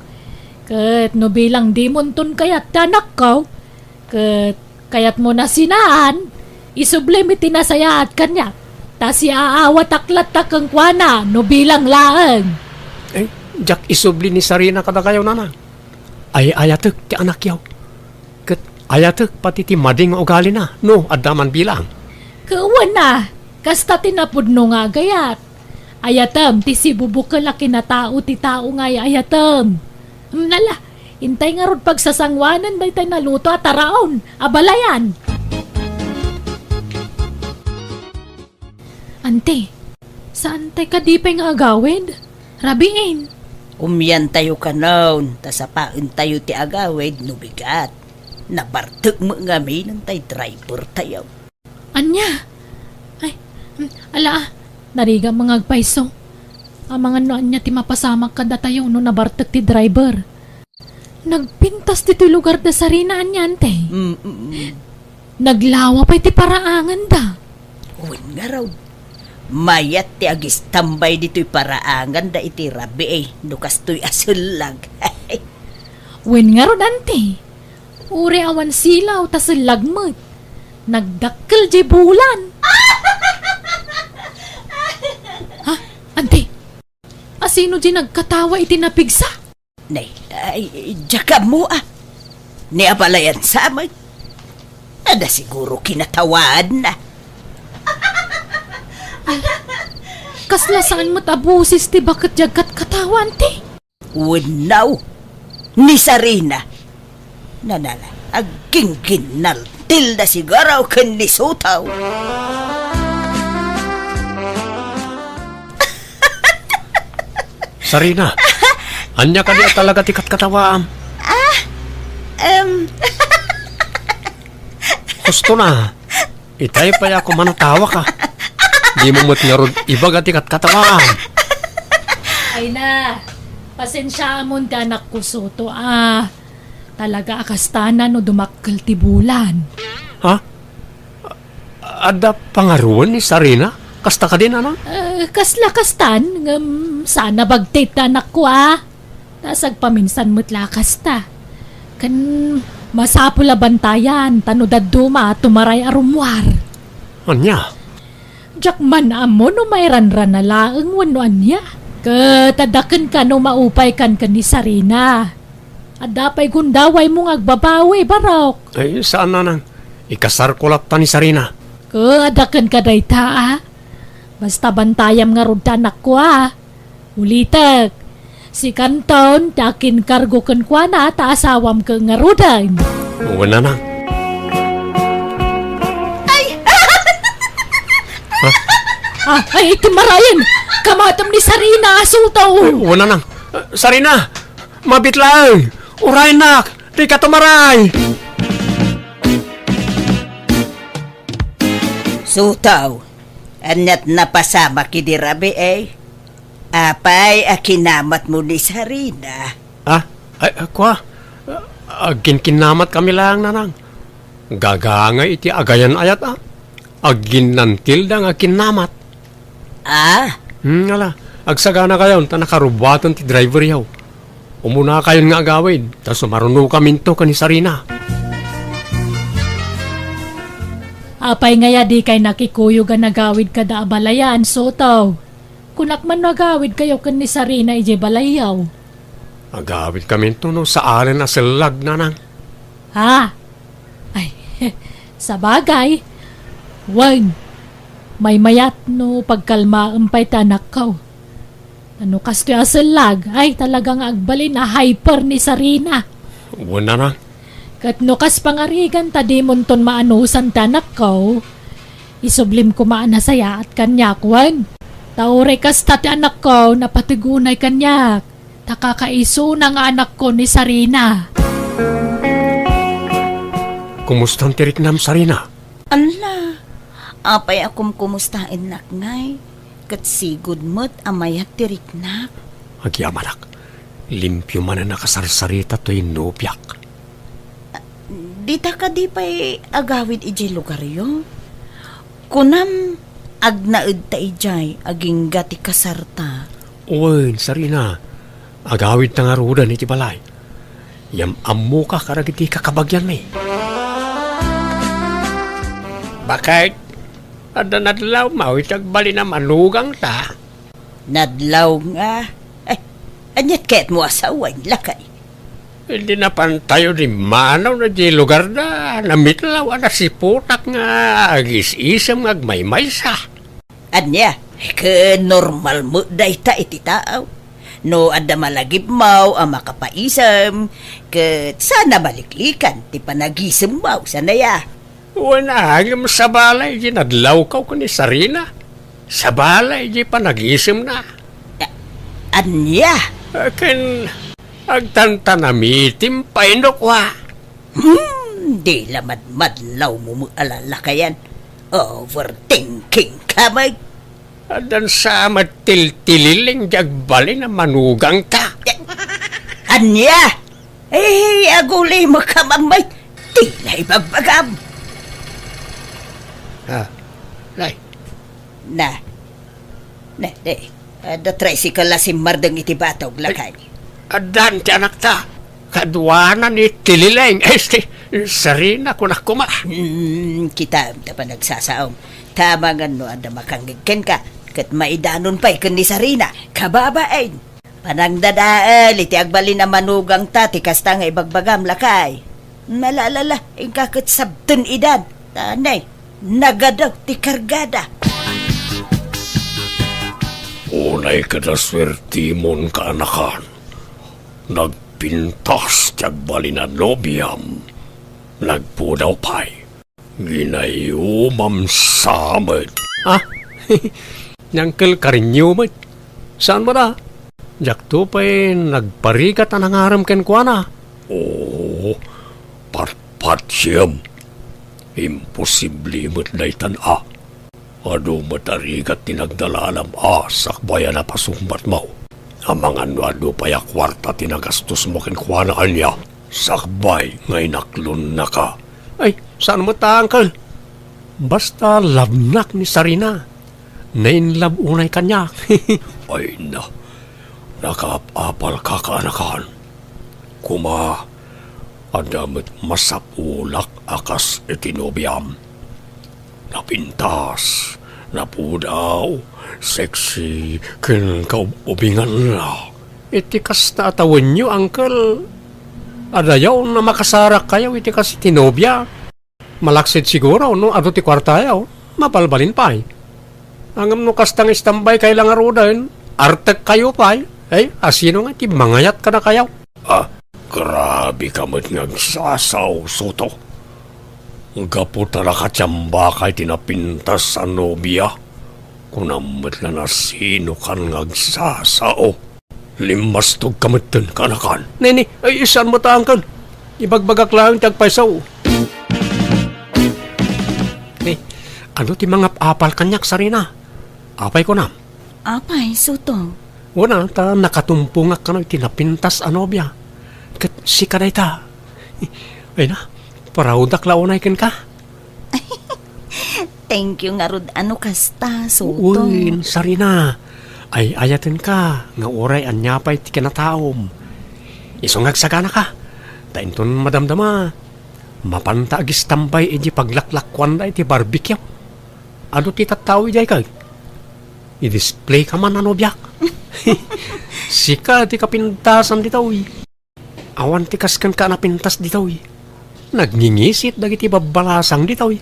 Ket no bilang dimonton kayat ti anakko, ket kayatmo na sinaan, isublim iti nasayaat kaniak. Ta siaawatak latta kenkuana no bilang laeng. Eh, diak isubli ni Sarina kadakayo, nana. Ay-ayatek ti anakyo. Ket ayatek pati ti madi nga ugalina no adda man bilang. Wen a, kasta ti napudno nga agayat. Ayatem ti sibubukel a kinatao ti tao nga ay-ayatem. Hmm, nala, intay ngarud pagsasanguanen daytay naluto a taraon a balayan. Anti, saantay kadi pay nga agawid? Rabiin. Umiantayo kanon, ta sapaentayo ti agawid no bigat. Nabartek met ngamin tay driver tayo. Ania? Ay, mm, ala, ah, narigat nga agpayso. Amangan no ania ti mapasamak kadatayo no nabartek ti driver. Nagpintas ditoy lugar da Sarina anian, te. Mm, mm, mm. Naglawa pay ti paraanganda. Wen ngarud, mayat ti agistambay ditoy paraanganda iti rabii, eh, no kastoy a sellag. Wen ngarud, anti, uray awan silaw ta sellag met. Nagdakkel jay bulan. Ha? Anti? Asino di nagkatawa iti napigsa? Nay, ay, diak ammo, ah. Ni abalayan sa amin. Ada siguro kinatawaanna. Ay, kasla saan met a boses ti baket di agkatkatawa, anti? Wenno, ni Sarina. Nanala, aggingginnaltilda siguro ken ni Sotaw. Sarina, ania kadi a talaga ti katkatawaam? Ah, em. Husto na. Itay pay a kumanatawak a. Dimo met ngarud ibaga ti katkatawaam. Ay na, pasensiaamon ti anakko, Soto, a. Talaga a kastana no dumakkel ti bulan. Ha? Adda pangaruan ni Sarina? Kasta kadi, nanang? Eh, kasla kastan, ngem saan a bagtit ti anakko, a. Ta sagpaminsan met la kasta. Ken masapul a bantayan, ta no dadduma, tumaray a rummuar. Ania? Diak man ammo no mairanrana laeng wenno ania. Ket adda kenka no maupaykan ken ni Sarina. Adda pay gundawaymo nga agbabawi, barok. Ay, saan, nanang. Ikasarko latta ni Sarina. Ket adda kenka dayta, a. Basta bantayam ngarud ti anakko, a. Ulitek, sikanton ti akinkargo kenkuana ta asawam ket ngaruden. Wen, nanang. Ay! Ha? Ah, ay, ti marayen! Kamatem ni Sarina, Soto! Ay, wen, nanang. Sarina! Mabit laeng! Uraynak! Dika tumaray! Sotaw, aniat napasamak idi rabii, eh? Apay a kinamatmo ni Sarina? Ah, ay, ah, kua? Agkinkinnamat kami laeng, nanang. Gagangay iti agayan-ayat, ah. Agginnantilda nga kinnamat. Ah? Hmm, ala. Agsaganakayon ta nakarubuaten ti driveryo. Umunakayon nga agawid, ta sumarunokaminto ken ni Sarina. Apay ngay a dikay nakikuyog a nagawid kada a balayan, Soto? Kunak man no agawidkayo ken ni Sarina idiay balayyo. Agawidkaminto no saalen a sellag, nanang. Ha? Ay, sabagay. Wen, maymayat no pagkalmaem pay ti anakko. No kastoy a sellag, ay, talaga nga agbalin a hyper ni Sarina. Wen, nanang. Ket no kas pangarigan ta dimonton maanusan ti anakko, Isublim koma a nasayaat kaniak, wen. Ta uray kasta ti anakko, napateg unay kaniak. Ta kakaisuna nga anakko ni Sarina. Kumustan ti riknam, Sarina? Alla, apay a kumkumustaennak ngay? Ket sigud met a mayat ti riknak. Agyamanak, limpio manen a kasarsarita toy nobiak. Dita kadi pay agawid idiay lugaryo? Kunam, agnaedta idiay agingga ti kasarta. Wen, Sarina, agawidta ngaruden iti balay. Yam-ammoka kadagiti kakabagianmi. Baket, adda nadlawmo iti agbalin a manugangta? Nadlaw nga? Ay, aniat kayatmo a sawen, lakay? Idi napantayo dimmanaw na di lugarda, namitlaw a nasiputak nga agis-isem nga agmaymaysa. Ania, ket normal met dayta iti tao. No adda malagipmaw a makapaisem, ket saan a maliklikan ti panagisemmaw, saan aya? Wen a, ngem sabali idi nadlawkaw ken ni Sarina. Sabali idi panagisemna. A-, ania? Ken agtantanamitim pay no kua. Hmm, di la madmadlawmo met a lalakayan. Overthinking ka met. Addan sa met tiltilileng di agbalin a manugangta. Ania? Eh, aguli mo ka, Mamay. Ti na ibagbagam. Ah, nay. Na. Na, na. Adda tricycle a simmardeng iti batog, lakay. Addan ti anakta. Kaduana ni Tilileng. Este, Sarina, kunak koma. Hmm, kita, ta panagsasaom. Tama nga no adda makangngeg kenka. Ket maidanon pay ken ni Sarina. Kababain. Panangdadael iti agbalin a manugangta ti kasta nga ibagbagam, lakay. Malalala, inka ket sabten idan. Tanay, nagadaw ti kargada. Unay kada suertimon, kaanakan. Nagpintas ti agbalin a nobiam. Nagpudaw pay. Ginayumam sa met. Ah, ni Uncle Karinyo met. Saan met a? Diakto pay nagparigat a nangarem kenkuana. Oo, patpatsem. Imposible met daytan a. Adu met a rigat ti nagdalalam a sakbay a napasungbatmo. Amangan no adu pay a kuarta ti nagastosmo kenkuana, ania? Sakbay nga inaklonnaka. Ay, saan met a, Uncle. Basta love-nak ni Sarina. Na-in-love unay kaniak. Ay na, nakaap-apalka, kaanakan. Koma, adda met masapulak a kas iti nobiam. Napintas, napudaw, sexy, ken kaub-ubinganna. Iti kasta a tawenyo, Uncle, adayaw a makasarakkayo iti kas iti nobia. Malaksid siguro no adu ti kuartayo, mabalbalin pay. Ngem no kasta nga istambay kay la ngaruden, artekkayo pay. Ay, asino nga ti mangayat kadakayo? Ah, grabe ka met nga agsasao, Soto. Gapu ta nakatiambaka iti napintas a nobia, kunam met la no asino kan nga agsasao. Limmastog ka metten, kaanakan. Nene, ay, saan met a, Uncle. Ibagbagak laeng ti agpayso. Ni, adu ti mangap-apal kaniak, Sarina? Apay kunam? Apay, Soto? Wen a, ta nakatumpongak kano iti napintas a nobia. Ket sika dayta. Ay na, proud-ak la unay kenka. Thank you ngarud a no kasta, Soto. Wen, Sarina. Ay-ayatenka nga uray ania pay ti kinataom. Isu nga agsaganaka. Ta inton madamdama, mapanta agistambay idiay paglaklakuanda iti barbecue. Adu ti tattao idiay kay. I-display ka man a nobiak. Sika ti kapintasan ditoy. Awan ti kas kenka a napintas ditoy. Nagngingisit dagiti babbalasang ditoy.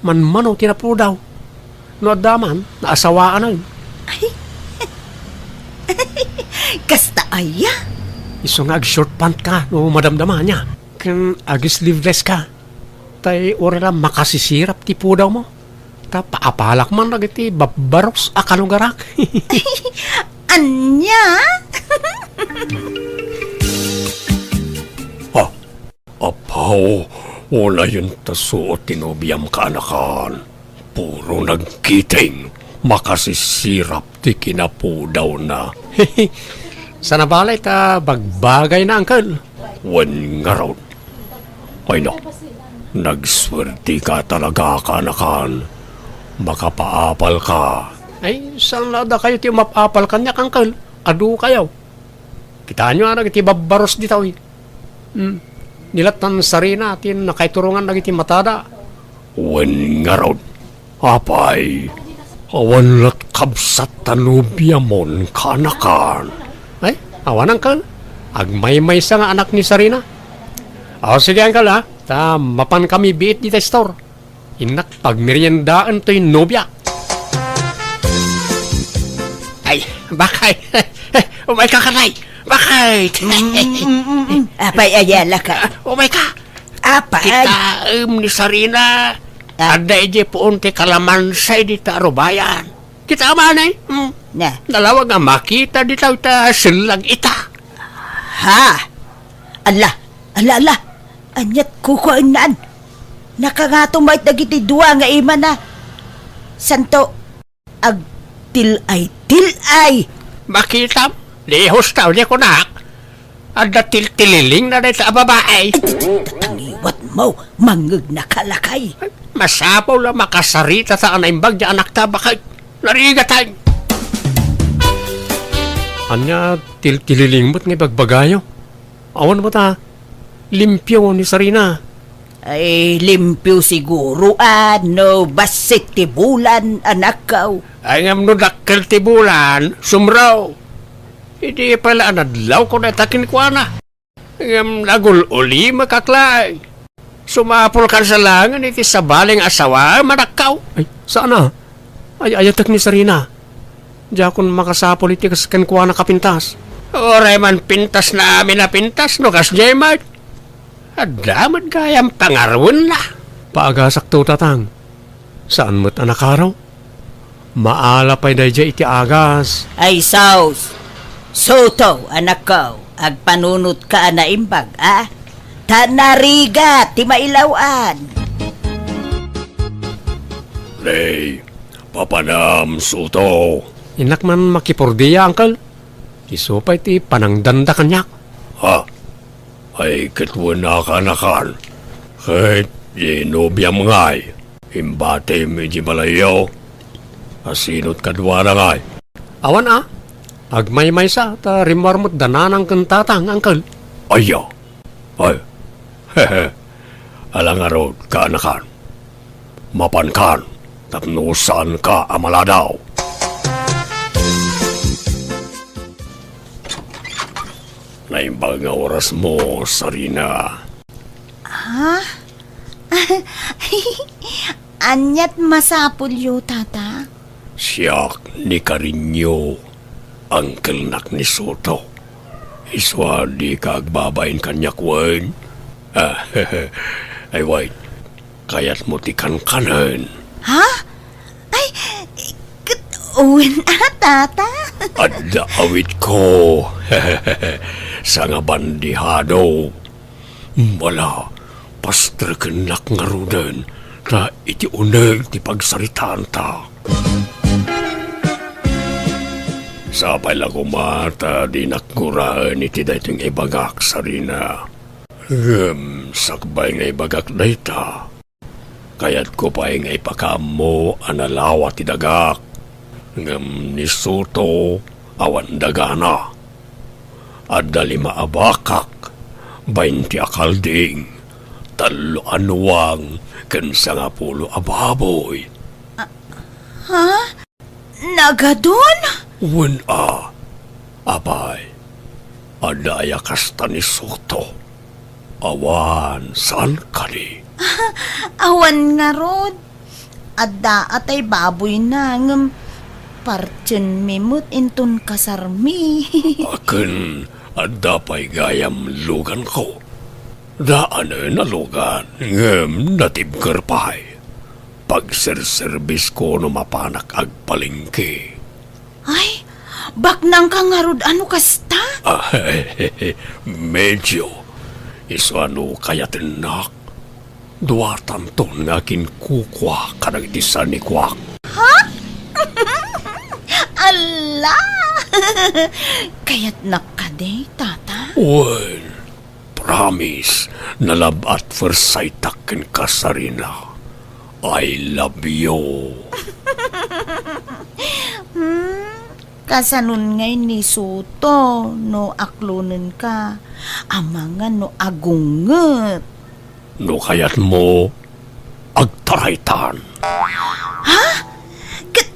Manmano ti napudaw. No adda man, naasawaanen. Ay. Kasta aya? Isu nga ag-short pant ka no madamdama ania. Ken ag-sleeveless ka. Tay uray la makasisirap ti pudawmo. Ta paapalak man dagiti babbaros a kalugarak. Ania? Ah, apaw, unayen ta suot ti nobiam, kaanakan. Puro nagkiting, makasisirap ti kinapudawna. Sana balay ta bagbagayna, uncle. Wen ngarud. Ay na, nagsuerteka talaga, kaanakan. Makapaapalka. Ay, saan la dakayo ti umap-apal kaniak, uncle? Adu kayo. Kitaenyo a dagiti babbaros ditoy. Hmm. Ni lattan sarina ti nakaiturongan dagiti matada. Wen ngarud. Apay, awan lat kabsat ta nobiamon, kaanakan. Ay, awan, uncle. Agmaymaysa nga anak ni Sarina. O, sige, uncle, ha? Ta mapankami biit dita store. Innak pagmeriendaen toy nobia. Ay, bakay. Umayka, kanay. Bakay. Mm, mm, mm, mm. Apay, ayala ka. Umayka. Apay. Kitaem ni Sarina. Ah. Adda idiay puon ti kalamansa dita arubayan. Kita man, eh. Hmm. Na. Nalawag nga makita dita ta sellag ita. Ha? Ala, ala, ala. Aniat kukuennan? Nakangato met dagiti dua nga imana. Santo, agtil-ay-til-ay. Makitam, lihos ta, uni kunak. Adda tiltililingna dayta a babai. Ay, tatangiwat mo, mangngegna ka, lakay. Masapul a makasarita ta a naimbag ti anakta, baket. Narigatan. Ania tiltililing met nga ibagbagayo? Awan met a limpio ni Sarina. Ay, limpio siguro, a, no bassit ti bulan, anakko. Ay, ngem no dakkel ti bulan, sumro. Idi pala a nadlawko dayta kenkuana. Ngem nagul-ulimek laeng. Sumapulkan sa laengen iti sabali nga asawaem, anakko. Ay, saan a? Ay-ayatek ni Sarina. Diakon makasapul iti kas kenkuana kapintas. Uray man pintasna amin a pintas, no kasdiay met. Adda met gayam pangaruenna. Paagasakto, tatang. Saan met a nakaro? Maala pay daydiay iti agas. Ay, sus! Suto, anakko, agpanunotka a naimbag, a? Ta narigat ti mailaw-an. Nay, papanam, Suto. Innak man makipordia, uncle. Isu pay ti panangdanda kaniak. Ha? Ay, ket wen a kaanakan. Ket di nobiam ngay. Imbatim iti balayyo. Asino ti kaduana ngay? Awan a. Agmaymaysa ta rimmuar met da nanang ken tatang, uncle. Aya. Ay. Ala ngarud, kaanakan. Mapankan tapno saanka a maladaw. Naimbag nga orasmo, Sarina. Ha? Aniat masapulyo, tata? Siak ni Karinyo, angkelnak ni Soto. Isu a dika agbabain kaniak wen? Ah, ay, wait. Kayatmo ti kankanen? Ha? Ay, ket wen a, tata? Adda awitko. Sangabandihado. Wala, pastrekennak ngaruden, ta iti uneg ti pagsaritaanta. Sapay la koma ta dinak guraen iti daytoy nga ibagak, Sarina. Ngem sakbay nga ibagak dayta, kayatko pay nga ipakaammo a nalawa ti dagak. Ngem ni Soto, awan dagana. Adda lima a bakak, baynte a kalding, tallo a nuang, ken sangapulo a baboy. Ah, ha? Nagadun? Wen a, apay, adda aya kasta ni Soto? Awan, saan kadi? Awan ngarud. Adda a tay baboyna, ngem partienmi met inton kasarmi. Akin, adda pay gayam luganko. Daanen a lugan, ngem natibker pay. pagserserbisko no mapanak agpalengke. Ay, baknangka ngarud a no kasta? Ah, medyo. Isu a no kayatennak, duatanton nga kinkukua kadagiti sanikuak. Ha? Ala! Kayatnak kadi, tata? Wen, promise, na love at first sight-ak kenka, Sarina. I love you. Hmm? Kasanon ngay ni Soto no aklonenka, amangan no agunget? No kayatmo, agtaraytan. Ha? Ket,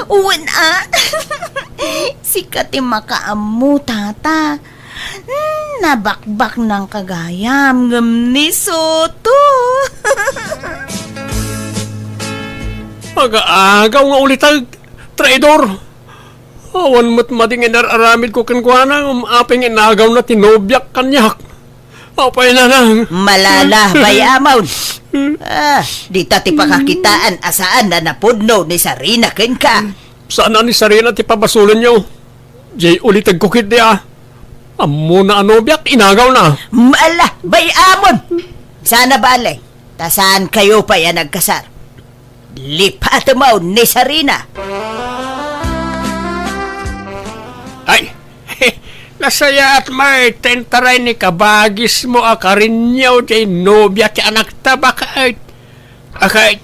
wen a? Sika ti makaammo, tata. Hmm, nabakbaknangka gayam, ngem ni Soto. Aga-agaw nga uliteg, traidor! Awan met madi nga inar-aramidko kenkuana, ngem apay nga inagawna ti nobiak kaniak. Apay, nanang. Malala, bay-amon. Ah, dita ti pakakitaan a saan a napudno ni Sarina kenka. Saan a ni Sarina ti pabasolenyo. Jay ulitegko ketdi a. Ammona a nobiak, inagawna. Mala, bay-amon. Saan a bale, ta saankayo pay a nagkasar. Lipatemon ni Sarina. Ay, nasayaat met ti intaray ni kabagismo a karinyo ti nobia ti anakta, baket. Aket,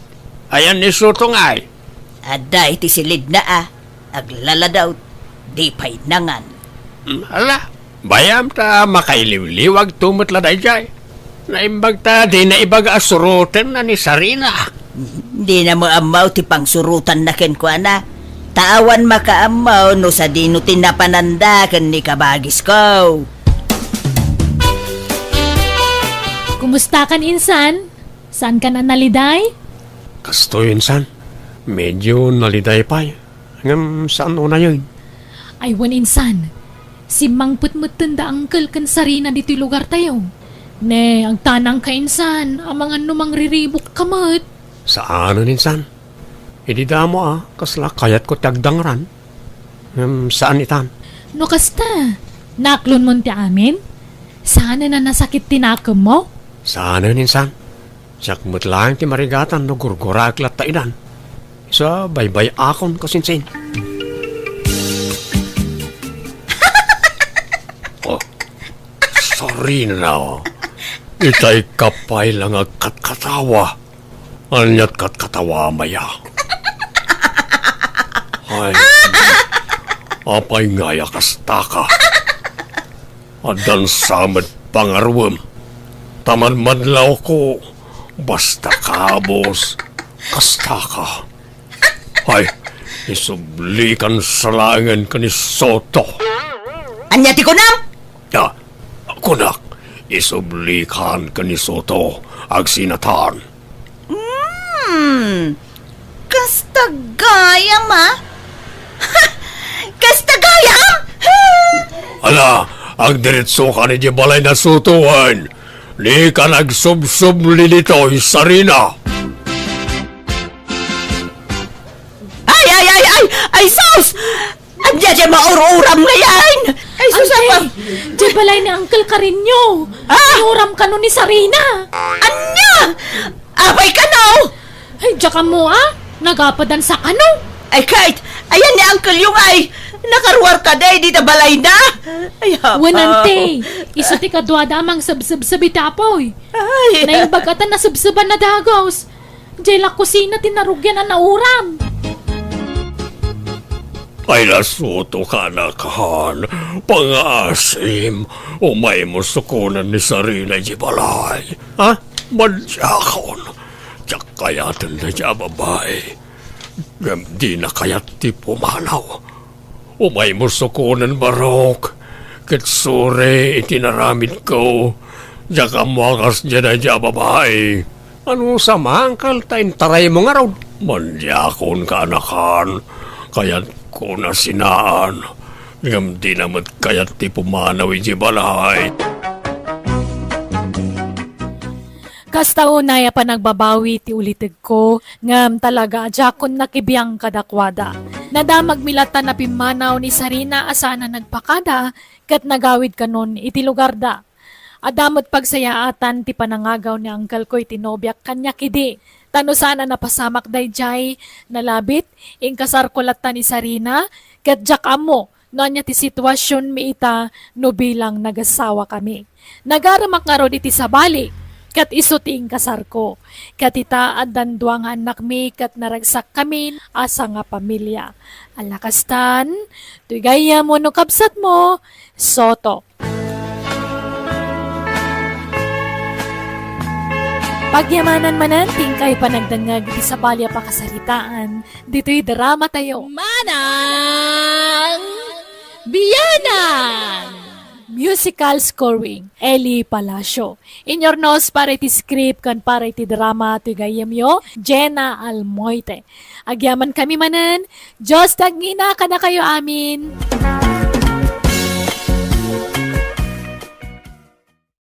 ayan ni Soto ngay? Adda iti silidna a, aglaladaw, di pay nangan. Mm, ala, bayam ta makailiwliwagto met la daydiay. Naimbag ta dina ibaga a surotenna ni Sarina. Dina met ammo ti pangsurotanna kenkuana. Ta awan makaammo no sadino ti napananda ken ni kabagisko. Kumustakan, insan? Saankan a naliday? Kastoy, insan. Medyo naliday pay. Ngem saan unayen. Ay wen, insan. Simmangpet metten da Uncle ken Sarina ditoy lugartayo. Ne, agtanangka, insan, amangan no mangriribukka met. Saanen, insan. Idi damo a, kasla kayatko ti agdangran. Ngem saan itan. No kasta, naaklonmon ti amin? Saanen a nasakit ti nakemmo? Saanen, insan. Siak met laeng ti marigatan no gurguraek latta idan. Isu a baybay-akon kasinsin. Oh, Sarina. Itay ka pay la nga agkatkatawa. Aniat katkatawa, maya? Ay, apay ngay a kastaka? Addan sa met pangaruem. Ta madmadlawko, basta kabus, kastaka. Ay, isublikan sa laengen ken ni Soto. Ania ti kunam? Ah, kunak, isublikan ken ni Soto, agsinatan. Hmm, kasta gayam, a? Ha! Kasta gayam? Ha! Ala, agdiretsokan idiay balay na Soto wen. Dikan agsubsubli ditoy, Sarina. Ay, ay, ay, ay! Ay, sus! Ania diay maur-uram ngay? Ay, sus, Ante, apa? Diay balay ni Uncle Carino. Ah! Inuram kano ni Sarina. Ania? Apay kano? Ay, diak ammo, a. Nagapadan sa kano. Ay, Kate, ayan ni Uncle yung ay. Nakaruar ka day, di ta balay na. Ay, apa? Wen, ante, isu ti kaduada a mangsebsebseb iti apoy. Ay. Naimbag a ta nasebseban a dagus. Diay la kusina ti narugian a nauram. Ay, nasuto ka, anakan. Pangaasim, umaymo sukonen ni Sarina idiay balay. Ha? Madiakon. Diak kayaten daydiay a babai. Ngem dina kayat ti pumanaw. Umaymo sukonen, Barok, ket suri iti naramidko. Diak ammo a kasdiay daydiay a babai. Ano sa mangkal ta intaraymo ngarud? Madiakon, kaanakan. Kayatko nasinaan. Ngem dina met kayat ti pumanaw idiay balay. Kasta unay a panagbabawi ti ulitegko, ngem talaga a diakon nakibiang kadakuada. Nadamagmi latta a pimmanaw ni Sarina a saan a nagpakada ket nagawid kanon iti lugarda. Adda met pagsayaatan ti panangagaw ni angkelko iti nobiak kaniak idi. Ta no saan a napasamak daydiay, nalabit, inkasarko latta ni Sarina, ket diak ammo no ania ti situasionmi ita no bilang nagasawakami. Nagaremak ngarud iti sabali, ket isu ti inkasarko. Ket ita, addan dua nga annakmi, ket naragsakkami a sangapamilia. Ala kastan, toy gayyem wenno kabsatmo, Soto. Pagyamanan manen ti inkay panagdengngeg iti sabali a pakasaritaan ditoy drama tayo. Manang Biyanan! Musical scoring, Eli Palacio. Inyurnos para iti script ken para iti drama toy gayyemyo, Jenna Almoite. Agyamankami manen, Dios ti agngina kadakayo amin.